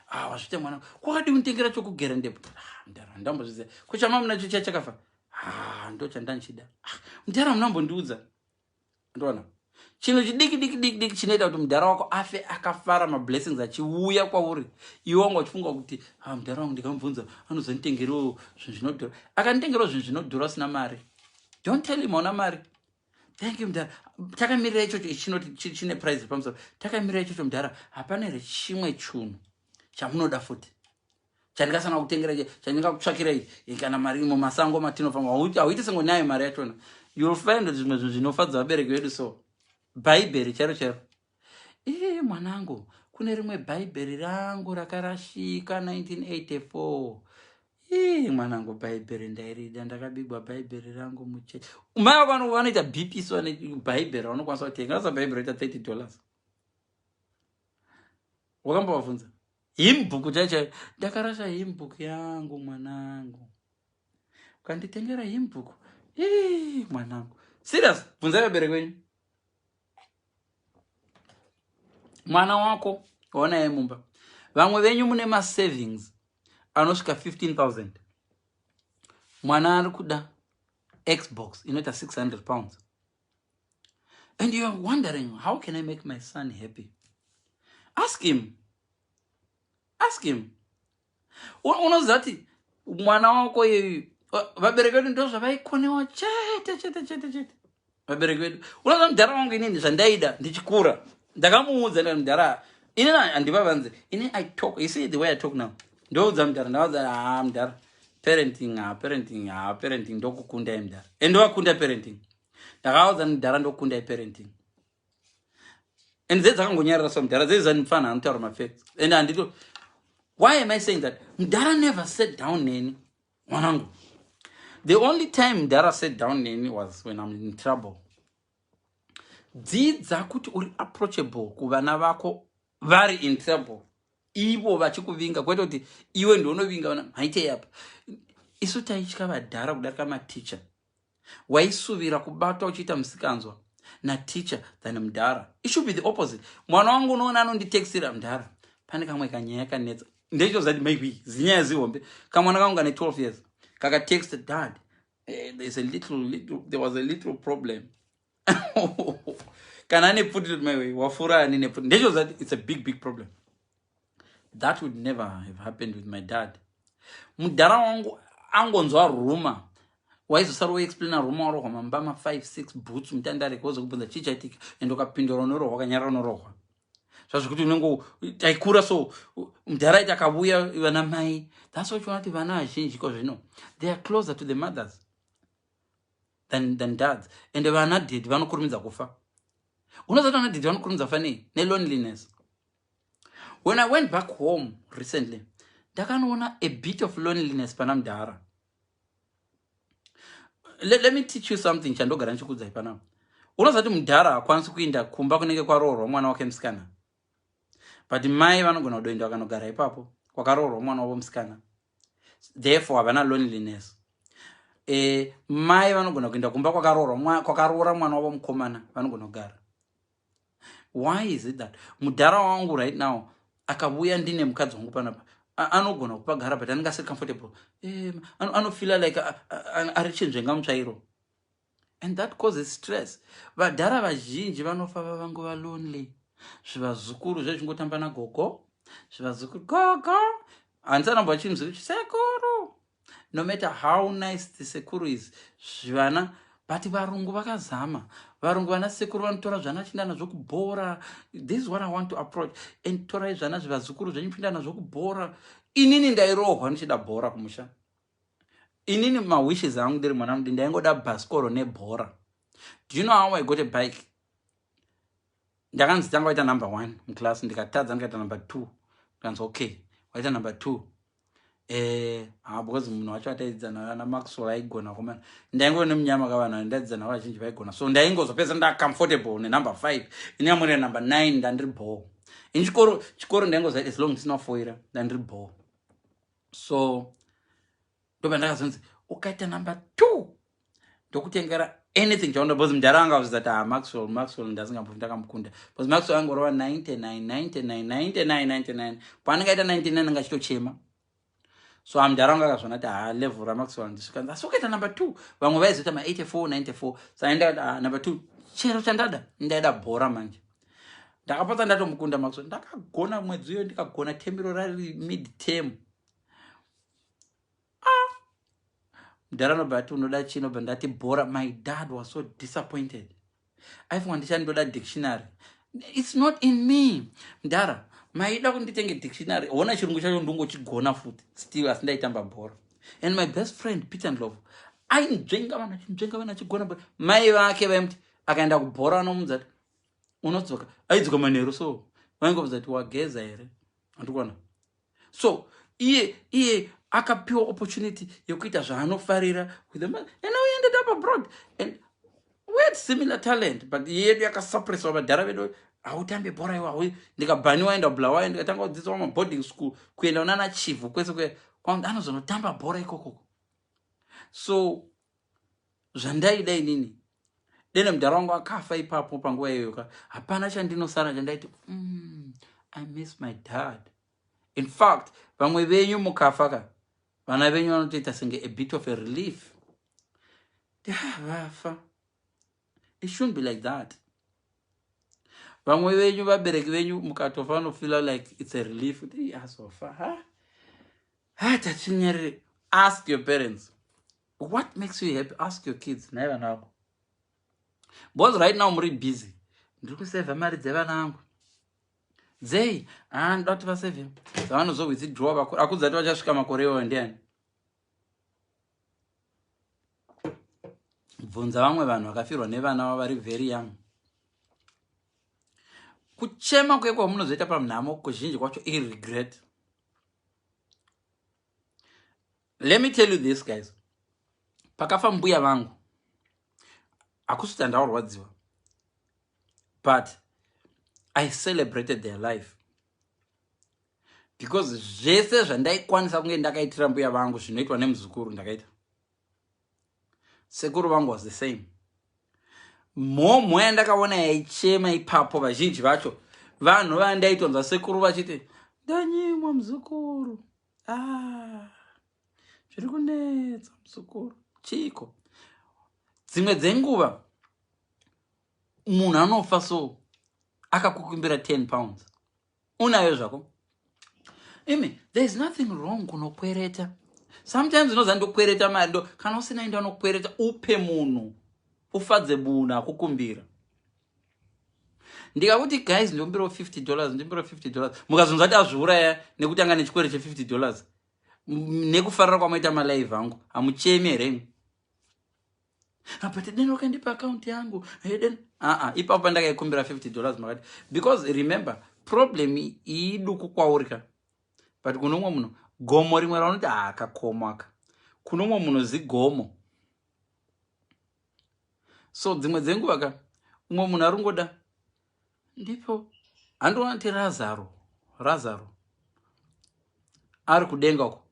"Ah, wazvite mwana, kwakadi kunditengera chokugera ndebvu?" "Ah, mudhara, ndambozviziva kuchama munacho chiya chakafa. Ah, ndo chandanchida. Ah, mudhara, munambondiudza." Ndoona chinhu chidiki diki diki diki chinoita kuti mudhara wako afe akafara, mablessings achiuya kwauri. Iwe wanga uchifunga kuti, "Ah, mudhara wangu ndikamubvunza anozonditengerewo zvinhu zvinodhura." Akanditengerawo zvinhu zvinodhura usina mari. Don't tell him hauna mari. "Thank you, mudhara, takamirira ichocho." Ichi chinoti chine price pamusoro. "Takamirira ichocho, mudhara. Hapana here chimwe chunhu chamunoda futi chandingasana kutengera, chandingakutsvakirai kana mari mumasango matinofamba?" Hauiti sengonayo mari yachona. You'll find kuti zvimwe zvinhu zvinofadza vabereki vedu so, Bhaibheri chairo chairo. "Ii mwanangu, kune rimwe Bhaibheri rangu rakarashika 1984. Ii mwanangu, Bhaibheri ndairida, ndakabigwa Bhaibheri rangu muchechi." Mai vako vanoita BP. So Bhaibheri raunokwanisa kutenga asa Bhaibheri roita $30. Wakambovabvunza? Hymn book chaiyo chaiyo, "Ndakarasha hymn book yangu mwanangu, ukanditengera hymn book." Ii mwanangu, serious, bvunzai vabereki venyu. Mwana wako waonaye mumba, vamwe venyu mune masavings anosvika 15 000. Mwana ari kuda Xbox inoita £600, and you are wondering, "How can I make my son happy?" Ask him, ask him. Unoziva kuti mwana wako iyeyu, vabereki vedu ndo zvavaikonewa chete chete chete chete, vabereki vedu. Unoziva mudhara wangu inini, zvandaida ndichikura, ndakamuudza, ndikati, "Mudhara, Ini handivavanze. Ini I talk. You see the way I talk now, ndoudza mudhara, ndavaudza, "Ha, mudhara, parenting, ha, parenting, ha, parenting ndokukundai, mudhara." And ndovakunda parenting. Ndakaudza mudhara, "Ndokundai parenting." And dze dzakangonyarara. So mudhara dzezanifana anotaura mafacts and handito. Why am I saying that? Mudhara never sat down neni, "Mwanangu." The only time mudhara sat down neni was when I'm in trouble. Dzidza kuti uri approachable kuvana vako vari in trouble, ivo vachikuvinga, kwete kuti iwe ndounovinga vana. Maitei apa? Isu taitya vadhara kudarika maticha. Waisuvira kubatwa uchiita musikanzwa naticha than mudhara. It should be the opposite. Mwana wangu unoona anonditextira, "Mudhara, pane kamwe kanyaya kanetsa." Ndechozati maybe zinyaya zihombe. Kamwana kangu kane 12 years kakatext, "Dad, there was a little problem." Kana ane pfuti, maiwe, wafura ani nepfuti? Ndechozati it's a big, big problem. That would never have happened with my dad. Mudhara wangu angonzwa rumour, waizosara woexplaina rumour, warohwa mambama 5 6 boots mutandareke, wozokubvunza chii chaitika, and ukapindura unorohwa, wakanyarara unorohwa. Zvazvekuti unenge taikura so mudhara aiti akavuya vana mai. That's why uchiona kuti vana vazhinji ko zvino they are closer to the mothers than dads. And vana daddy vanokurumidza kufa. Unozati vana daddy vanokurumidza kufa nei? Neloneliness. When I went back home recently, ndakanoona a bit of loneliness pana mudhara. Let me teach you something chandogara ndichikuudzai panapa. Unozati mudhara hakwanisi kuinda kumba kunenge kwaroorwa mwana wake musikana, but mai vanogona kudoenda vakanogara ipapo kwakaroorwa mwana wavo musikana. Therefore havana loneliness. Mai vanogona kuenda kumba kwakaroora mwana wavo mukomana, vanogona kugara. Why is it that mudhara wangu right now akavuya ndine mukadzi wangu panapa, anogona kupagara, but anenge asiri comfortable? Anofeela like ari chinzvenga mutsvairo, and that causes stress. Vadhara vazhinji vanofa vavangova lonely. Zvivazukuru zvezvingotamba nagogo, zvivazukuru, "Gogo." Handisaramba vachinzi sekuru. No matter how nice the sekuru is, zvivana. But varungu vakazama. Varungu, vana sekuru vanotora zvana chinda nazvo kubhora. This is what I want to approach. And torai zvana, zvivazukuru zvenyu, pinda nazvo kubhora. Inini ndairohwa ndichida bhora kumusha. Inini mawishes angu ndiri mwana mudi, ndaingoda bhasikoro nebhora. Do you know how I got a bike? Ndakanzi tanga waita number one muclass. Ndikatadza, ndikaita number two. Ndikanzi, "Okay, waita number two." Ha, because munhu wacho ataidzidza nayo ana Maxwell aigona komana. Ndaingove nemunyama kavanhu andaidzidza navo, vazhinji vaigona, so ndaingozopedza ndacomfortable nenumber five. Inyamurira number nine, ndandiri ball. Ini chikoro, chikoro ndaingoziva, as long ndisina kufoira, ndandiri ball. So ndobva ndakazonzi, "Ukaita number two, ndokutengera anything chaunoda," because mudhara anga azvidza kuti, "Ah, Maxwell, Maxwell ndasingambofi ndakamukunda," because Maxwell angorova 99 99 99 99. Paanenge aita 99 anga achitochema. So amudhara anga akazvona kuti, "Ha, level raMaxwell ndisvika." Asi ukaita number two, vamwe vaizoita ma84 94. So aenda, "Ah, number two, chero chandada." Ndaida bhora manje. Ndakapotsa ndatomukunda Maxwell. Ndakagona mwedzi uyo, ndikagona temiro rari mid term. Ah, mudhara anobva ati, "Unoda chii?" Nobva ndati, "Bhora." My dad was so disappointed. Aifunga ndichandoda dictionary. It's not in me, mudhara. Maida kunditenge dictionary. Hona, chirungu chacho ndongochigona futi still, asi ndaitamba bhora. And my best friend Peter Ndlovu ainzvenga vanhu, achinzvenga vanhu, achigona bhora. Mai vake vaimuti akaenda kubhora, anomudza kuti unodzoka, aidzoka manheru, so vaingobvudza kuti, "Wageza here?" Andikuona. So iye akapiwa opportunity yekuita zvaanofarira with the man, and we ended up abroad and we had similar talent, but yedu yakasuppresswa. Vadhara vedu, "Hautambe bhora iwa." Ndikabhaniwa enda Bulawayo, ndikatanga kudzidziswa maboarding school, kuenda unana Chivhu kwese kwe anozonotamba bhora ikokoko. So zvandaida inini, dene mudhara wangu akafa ipapo panguva iyoyo, hapana chandinosara chandaiti, I miss my dad." In fact, vamwe venyu mukafa ka, vana venyu vanotoita senge a bit of a relief, vafa. It shouldn't be like that. Vamwe venyu, vabereki venyu mukatofa, vanofeela like it's a relief kuti azofa. Ha ha, tachinyarire. Ask your parents what makes you happy. Ask your kids. Nai vana vako, because right now muri busy, "Ndiri kusevha mari dzevana vangu." Dzei? Ah, ndoda kuti vasevhe dzavanozowithdraw vakuru. Akudza kuti vachasvika makore iwayo ndiani? Bvunza vamwe vanhu vakafirwa nevana vavo vari very young. Kuchema kuye kwamunozoita pamnhamo kuzhinji kwacho iregret. Let me tell you this guys, pakafa mbuya vangu hakusi kuti handaurwadziwa, but I celebrated their life because zvese zvandaikwanisa kunge ndakaitira mbuya vangu zvinoitwa nemuzukuru ndakaita. Sekuru vangu was the same. Mhomho yandakaona yaichema ipapo, vazhinji vacho vanhu vandaitonzwa sekuru vachiti ndanyimwa muzukuru, ah, zviri kunetsa muzukuru, chiiko. Dzimwe dzenguva munhu anofa so akakukumbira 10 pounds, unayo zvako. Imi, there is nothing wrong kunokwereta. Sometimes unoza ndokwereta mari ndo kana usina, enda unokwereta, upe munhu, ufadze munhu akukumbira. Ndikakuti guys, ndokumbirawo $50, ndokumbirawo $50, mukazonzwa kuti azviuraya nekuti anga nechikwere che$50, nekufarira kwamaita malive angu, hamuchemi here imi? But deno wakandipa akaunti yangu den aa ipapo pandakaikumbira $50 makati, because remember, problem iduku kwauri ka, but kuno umwe munhu gomo rimwe raunoti haakakomo aka, kuno umwe munhu zigomo. So dzimwe dzenguva ka, umwe munhu ari kungoda ndipo handiona kuti Razaro ari kudenga uko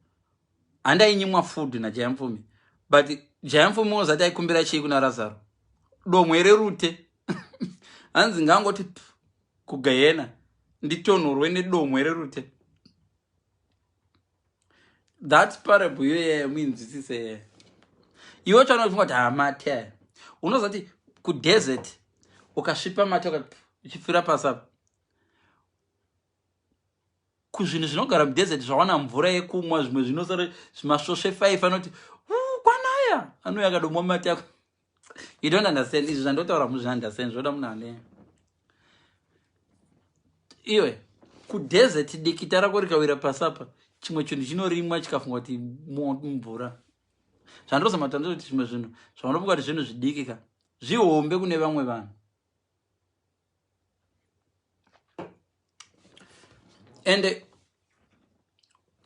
handainyimwa food naJayamfumi, but Jayamfumi wozati aikumbira chii kuna Razaro? Domwe rerute. Hanzi ngangoti kugehena nditonhorwe nedomwe rerute. That parable iyoyo muinzwisise. Iwe chaunofunga kuti hamate aya, unoziva kuti kudesert ukasvipa mate uchipfira pasi apa, kuzvinhu zvinogara mudesert zvawana mvura yekumwa, zvimwe zvinosara zvimasvosve 5 anoti kwanaya, anouya akadomwa mate ako. You don't understand izvi zvandotaura, muzviunderstand, zvoda munhu ane iwe. Kudesert dikita rako rikawira pasi apa, chimwe chinhu chinorimwa chikafunga kuti mvura. Zvandozama kuti zvimwe zvinhu zvaunofunga kuti zvinhu zvidiki ka, zvihombe kune vamwe vanhu. Ende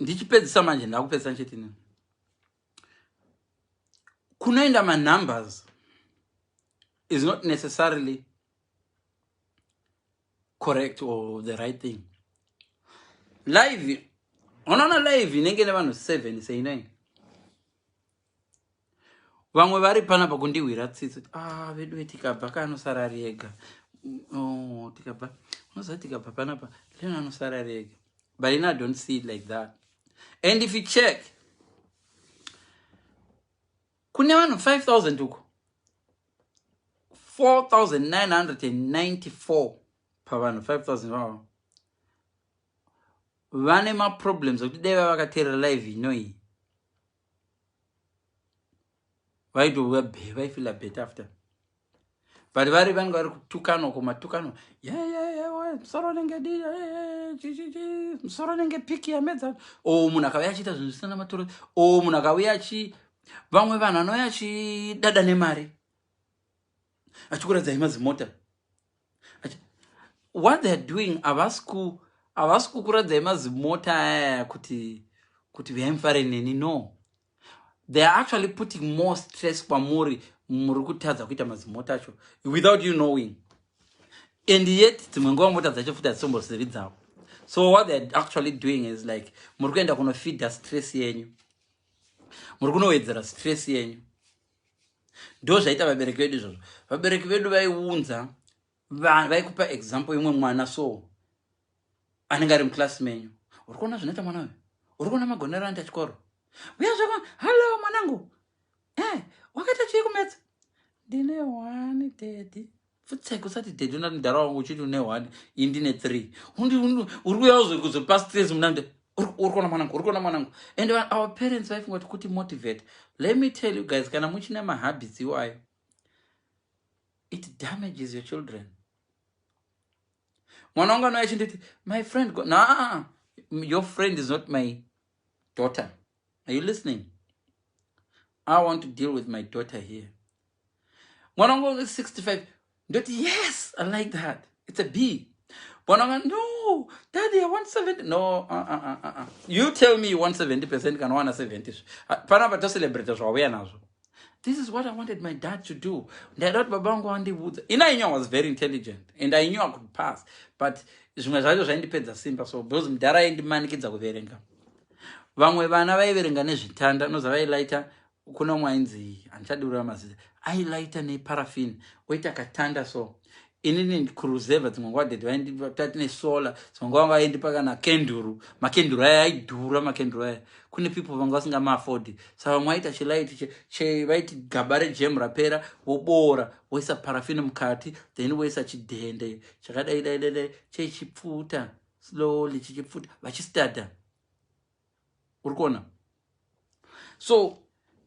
ndichipedzisa manje, ndakupedzisa nchitini, kunoenda manumbers is not necessarily correct or the right thing. Live, unoona live inenge nevanhu 7 seinai, vamwe vari panapa kundihwira tsitsi, ah, vedu tikabva kanosara rega. Oh, tikabva unoziva tikabva panapa leno anosara rega. But I don't see it like that. And if you check kune vanhu 5000 uko, 4994 pavanhu 5000 vavo vane maproblems ekuti dai vavakateerera live inoyi vaitova vaifeela better after. But vari vange vari kutukanwa kumatukano, musoro unenge di, musoro unenge piki yamedza o munhu akauya achiita zvinhu zvisina maturo, o munhu akauya achi vamwe vanhu anouya achidada nemari, achikuradzai mazimota. What they are doing, havasi kukuradzai mazimota aya kuti uyai mufare neni. No, they are actually putting more stress kwamuri. Muri kutadza kuita mazimota acho without you knowing, and yet dzimwe nguva mota dzacho futi hadzitombosiri dzavo. So what they are actually doing is like muri kuenda kunofeeda stress yenyu, muri kunowedzera stress yenyu. Ndo zvaita vabereki vedu izvozvo. Vabereki vedu vaiunza, vaikupa example imwe mwana so anenge ari muclass menyu. Uri kuona zvinoita mwana uyu? Uri kuona magonero anoita chikoro? Uya zvako, hallo mwanangu, wakaita chii kumaths? Ndine 1, daddy. Futseke, usati daddy, unati mudhara wangu uchiti une 1, ini ndine 3. Uri kuuya kuzopa stress muna. Uri kuona mwanangu? Uri kuona mwanangu? And our parents vaifunga kuti motivate. Let me tell you guys, kana muchine mahabits iwayo, it damages your children. Mwana wangu anouya achinditi, "My friend go." Na, your friend is not my daughter. Are you listening? I want to deal with my daughter here. Mwana wangu 65, ndoti, "Yes, I like that, it's a B." Mwana wangu, "No, Daddy, I want 70." No, You tell me you want 70%. Kana wana 70 panapa, tocelebrate zvauya nazvo. This is what I wanted my dad to do. Ndaida kuti baba vangu vandiudza. Ina, I knew I was very intelligent and I knew I could pass, but zvimwe zvacho zvaindipedza simba. So because mudhara aindimanikidza kuverenga, vamwe vana vaiverenga nezvitanda, unoza vailaita. Kuna umwe ainzi, handichadurura mazita, ailaita neparafin oita katanda. So inini kuruzevha, dzimwe nguva daddy vainditati nesolar, dzimwe nguva vanga vaindipa kana kenduru. Makenduru aya aidhura, makenduru aya kune people vanga vasingamaaffordi. Saka vamwe vaita chilaiti, vaiti gaba rejam rapera, voboora, voisa parafini mukati, then voisa chidhende chakadai dai dai dai, chechipfuta slowly, chichipfuta, vachistada. Uri kuona? So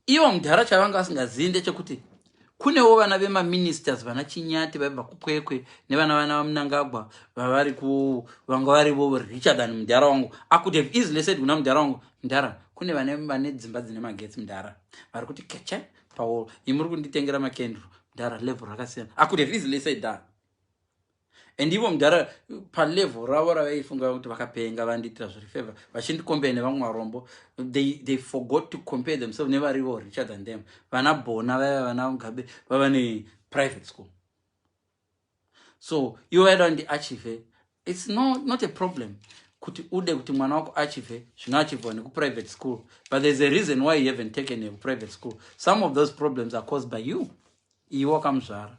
ivo mudhara chavanga vasingazivi ndechekuti kunewo vana vemaministers, vana Chinyati vaibva kuKwekwe, nevana vana vaMunangagwa vavari ku vanga varivo richer than mudhara wangu. I could have easily said kuna mudhara wangu, "Mudhara, kune vane dzimba dzine magetsi, mudhara, vari kuti keche pawall. Imuri kunditengera makenduru, mudhara, level rakasiyana." I could have easily said that. And ivo mudhara palevel ravo ravaifunga kuti vakapenga, vandiitira zviri favor, vachindicompare nevamwe varombo. They forgot to compare themselves nevarivo richer than them. Vana Bona vaiva, vana Mugabe vava neprivate school. So ivo vaida kundiachieve. It's not a problem kuti ude kuti mwana wako achieve zvinoachievewa nekuprivate school, but there's a reason why you haven't taken a private school. Some of those problems are caused by you. Iwe wakamuzvara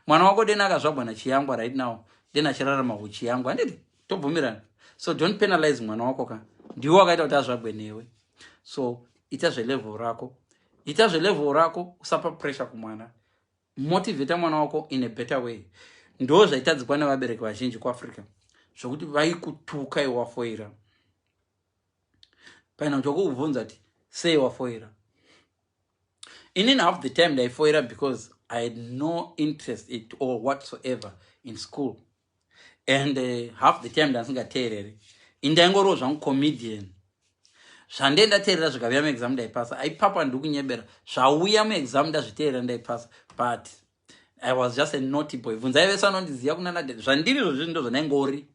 mwana wako, dena akazvagwa nachiyangwa right now, dena achirarama uchiyangwa, handiti? Tobvumirana? So don't penalize mwana wako ka, ndiwe wakaita kuti azvagwe newe. So ita zvelevel rako, ita zvelevel rako, usapa pressure kumwana. Motivata mwana wako in a better way. Ndo zvaitadzikwa nevabereki vazhinji kuAfrica, zvokuti vaikutuka iwe wafoira, paina chokubvunza kuti sei wafoira. Inini half the time ndaifoira because I had no interest at all whatsoever in school, and half the time ndandisingateereri. Indaingoriwo zvangu comedian. Zvandee ndateerera zvikauya muexam, ndaipasa. Aipapa, ndikunyebera. Zvauya muexam, ndazviteerera, ndaipasa, but I was just a naughty boy. Bvunzai vese vanondiziva kunana zvandiri izvozvi, ndo zvandaingori.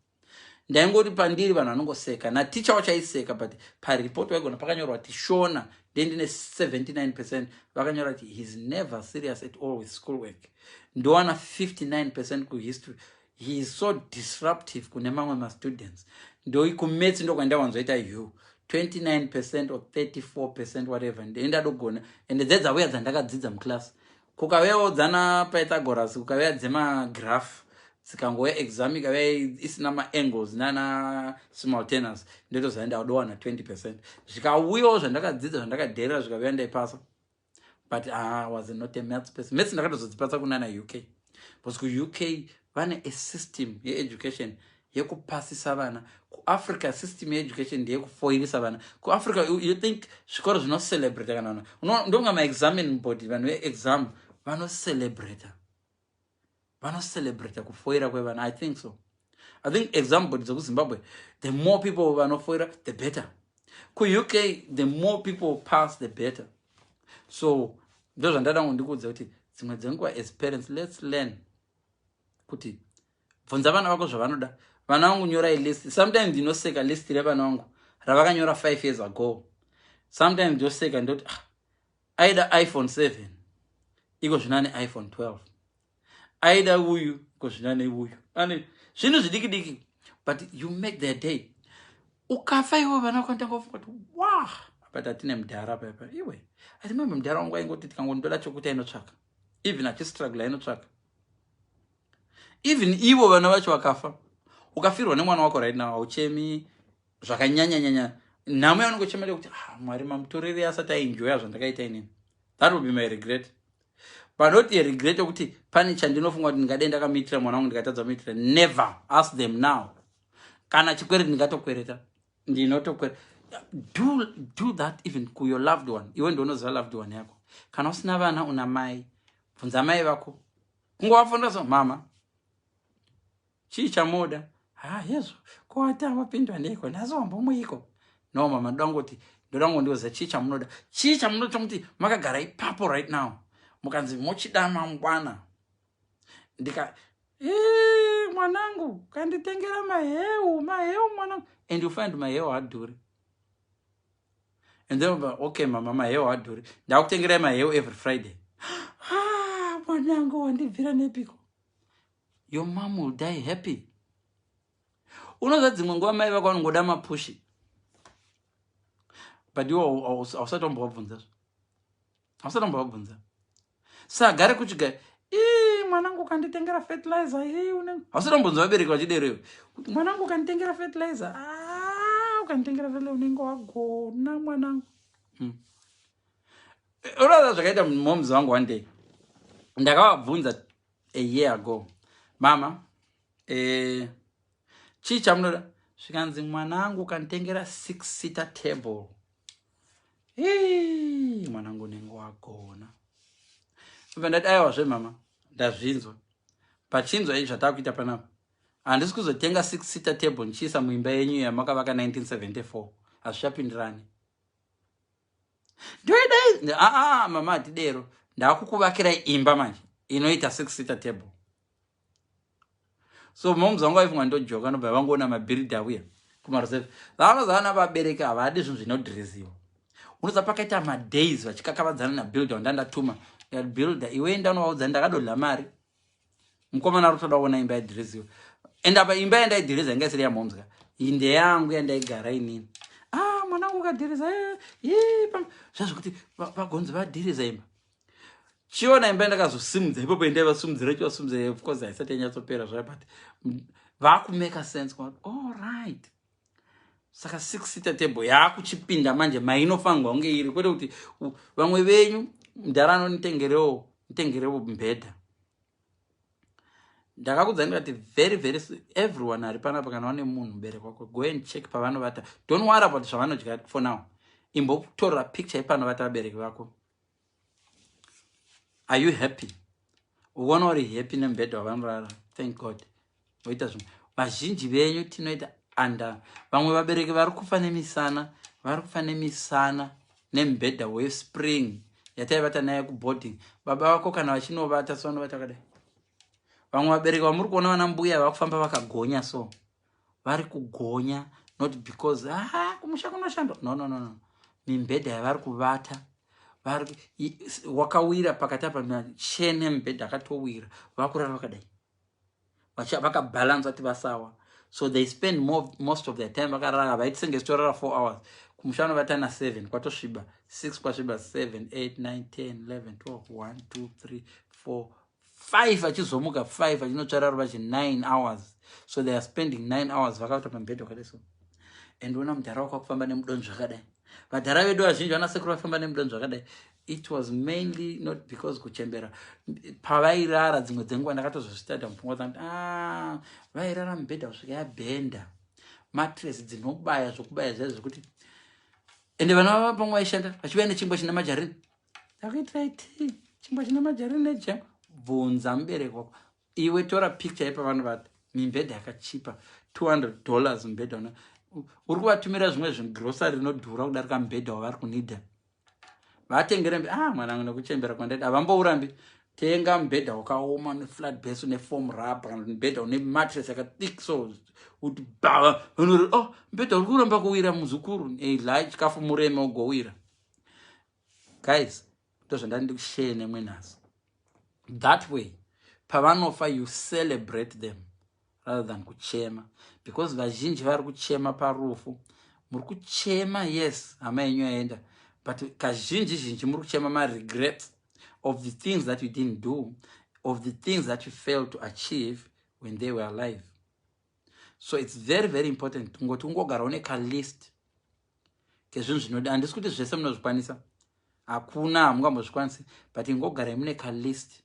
Ndaingori pandiri vanhu vanongoseka, naticha wacho aiseka, but paripoti vaigona pakanyorwa kuti Shona ndendine 79%, vakanyora kuti "He's never serious at all with school work." Ndowana 59% kuhistory, "He is so disruptive kune mamwe mastudents." Ndo kumaths ndokwandawanzoita u 29% or 34%, whatever. Ndendadogona, ende dzedzauya dzandakadzidza muclass. Kukavewo dzana Pythagoras, kukavea dzemagraph, dzikangouya exam ikavea isina maangles nana simultaneous, ndotoziva ndadowana 20%. Zvikauyawo zvandakadzidza, zvandakadherera, zvikauya, ndaipasa. But I was not a maths person. Maths ndakatozodzipasa kunana UK, because kuUK vane a system yeeducation yekupasisa vana. KuAfrica system yeeducation ndeyekufoirisa vana. KuAfrica, you think zvikoro zvinocelebrata kana vana? Ndonga maexamin board, vanhu veexam vanocelebrata, vanocelebrata kufoira kwevana? I think so. I think exam board dzekuZimbabwe, the more people vanofoira, the better. KuUK, the more people pass, the better. So ndo zvandada ngondikuudza kuti dzimwe dzenguva as parents, let's learn kuti bvunza vana vako zvavanoda. Vana vangu, nyorai list. Sometimes ndinoseka list revana vangu ravakanyora 5 years ago. Sometimes ndoseka, ndoti, "Ah, aida iPhone 7, iko zvino ane iPhone 12. Aida uyu, iko zvino ane uyu." Ane zvinhu zvidiki diki, but you make their day. Ukafa iwe, vana vakanotanga kufunga kuti, "Wa, but hatine mudhara paipa." Iwe, I remember mudhara wangu aingoti tikangondoda chokuti ainotsvaka, even achistruggle ainotsvaka. Even ivo vana vacho vakafa, ukafirwa nemwana wako right now, hauchemi zvakanyanyanyanya. Nhamo yaunongochema kuti, "Ah, Mwari mamutoreri asati aenjoya zvandakaita inini." That will be my regret, but not a regret yokuti pane chandinofunga kuti ndingadai ndakamuitira mwana wangu ndikatadza muitira. Never. Ask them now. Kana chikwereti, ndingatokwereta, ndinotokwereta. Do that even kuyour loved one. Iwe ndionoziva loved one yako. Kana usina vana, una mai, bvunza mai vako. Kungovafonera so, "Mama, Chii chamoda? Ha, hezvo, ko wapindwa neiko nhasi? Wambomuiko? No mama, ndoda ngoti, ndoda ngondiuza chii chamunoda, chii chamunoda chomuti makagara ipapo right now, mukanzi mochida mangwana. Ndika mwanangu, kanditengera maheu, maheu mwanangu. And you find maheu hadhuri. And then, okay mama, maheu hadhuri, ndakutengerai maheu every Friday. Ah, mwanangu, wandibvira nepiko? Your mom will die happy. Unoza dzimwe nguva mai vako vanongoda mapushi, but iwo hausati wambovabvunza, hausati wambovabvunza. Sagare kuchiga, ii mwanangu, ukanditengera fertilizer, hausati wambonzwa vabereki vachidereyo kuti, "Mwanangu, ukanditengera fertilizer, ah, ukanditengera fertilizer unenge wagona mwanangu." Unoza zvakaita moms vangu, one day ndakavabvunza a year ago, "Mama, chii chamunoda?" Zvikanzi, "Mwanangu, ukanditengera six seater table, mwanangu, unenge wagona." Bva ndati, "Aiwazve mama, ndazvinzwa. Pachinzwa izvi zvatakuita panapa, handisi kuzotenga six seater table ndichiisa muimba yenyu yamakavaka 1974. Hazvichapindirani." "Ndoidai." "Aa mama, hatidero. Ndakukuvakirai imba manje inoita six seater table." So moms vangu vaifunga ndojoka. Nobva vangoona mabhiridha auya kumareserve. Vanozavana vabereki havadi zvinhu zvinodhirisiwa. Unoza pakaita madays vachikakavadzana nabuilder wandandatuma. "Builder, iwe ndanovaudza ndakadodla mari. Mukomana ari kutoda kuona imba yadhirisiwa." And apa imba yandaidhirisa inga isiri yamomzwa, iyi ndeyangu yandaigara inini. "Ah, mwanangu, ukadhirisa zvazvokuti vagonzi vadhirisa imba." Chiona imba yandakazosimudza ipopo, indaivasimudzira, chivasimudzira. Of course haisati yanyatsopera zvayo, but vakumake sense. All right, saka six seater table yaakuchipinda manje mainofanirwa kunge iri, kwete kuti vamwe venyu mudhara anonitengerewo, nitengerewo mubhedha. Ndakakudza ndikati very very everyone ari panapa, kana wane munhu mubereki wako, go and check pavanovata. Don't worry about zvavanodya for now. Imbotorera picture yepanovata vabereki vako. Are you happy? Uona uri happy nemubhedha wavanorara, thank God, woita zvimwe. Vazhinji venyu tinoita under vamwe vabereki vari kufa nemisana, vari kufa nemisana nemubhedha wespring yataivata naye kuboarding. Baba vako kana vachinovata, so vanovata kadai. Vamwe vabereki vamuri kuona, vana mbuya vakufamba vakagonya, so vari kugonya not because, ah, kumusha kunoshandwa. No, no, no, no, mibhedha yavari kuvata wakawira pakati apa, machene mubhedha akatowira, vakurara vakadai, vakabhalansa kuti vasawa. So they spend most of their time vakarara. Havaiti senge zitorara 4 hours. Kumusha vanovata na7, kwatosviba 6, kwasviba 7, 8, 9, 10, 11, 12, 1, 2, 3, 4, 5, achizomuka 5, achinotsvara ruvachi 9 hours. So they are spending 9 hours vakavata pamubhedha wakadai. So and ona mudhara wako akufamba nemudonzvo zvakadai. Vadhara vedu vazhinji, vanasekuru vafamba nemudonzvo zvakadai. It was mainly not because kuchembera. Pavairara dzimwe dzenguva, ndakatozozvitadha mupfungwa dzangu, ah, vairara mubhedha kusvika yabhenda, mattress dzinobaya zvokubaya zviya zvekuti. Ende vana vava pamwe vaishanda vachiuya nechingwa chine majarini, "Ndakuitirai tii, chingwa chine majarini nejam." Bvunza mubereki wako iwe, tora picture yepavanhu mibhedha yakachipa, $200 mubhedha. Una uri kuvatumira zvimwe zvinhu, grocery rinodhura kudarika mubhedha wavari kunidha. Vatengere. "Ah, mwanangu, nekuchembera kwandaita," havambourambi. Tenga mubhedha wakaoma neflat base, une foam rubber, kana mubhedha une mattress yakathick, so kuti bava vanori, "Oh, mubhedha uri kuramba kuwira, muzukuru." Idya chikafu mureme ugowira. Guys, ndozvandandi ndikushare nemwe nhasi. That way pavanofa you celebrate them rather than kuchema, because vazhinji vari kuchema parufu. Muri kuchema, yes, hama yenyu yaenda, but kazhinji zhinji muri kuchema maregrets of the things that you didn't do, of the things that you failed to achieve when they were alive. So it's very very important kungoti ungogara une kalist kezvinhu zvinoda. Handisi kuti zvese munozvikwanisa, hakuna, hamungambozvikwanisi, but ingogarai mune kalist.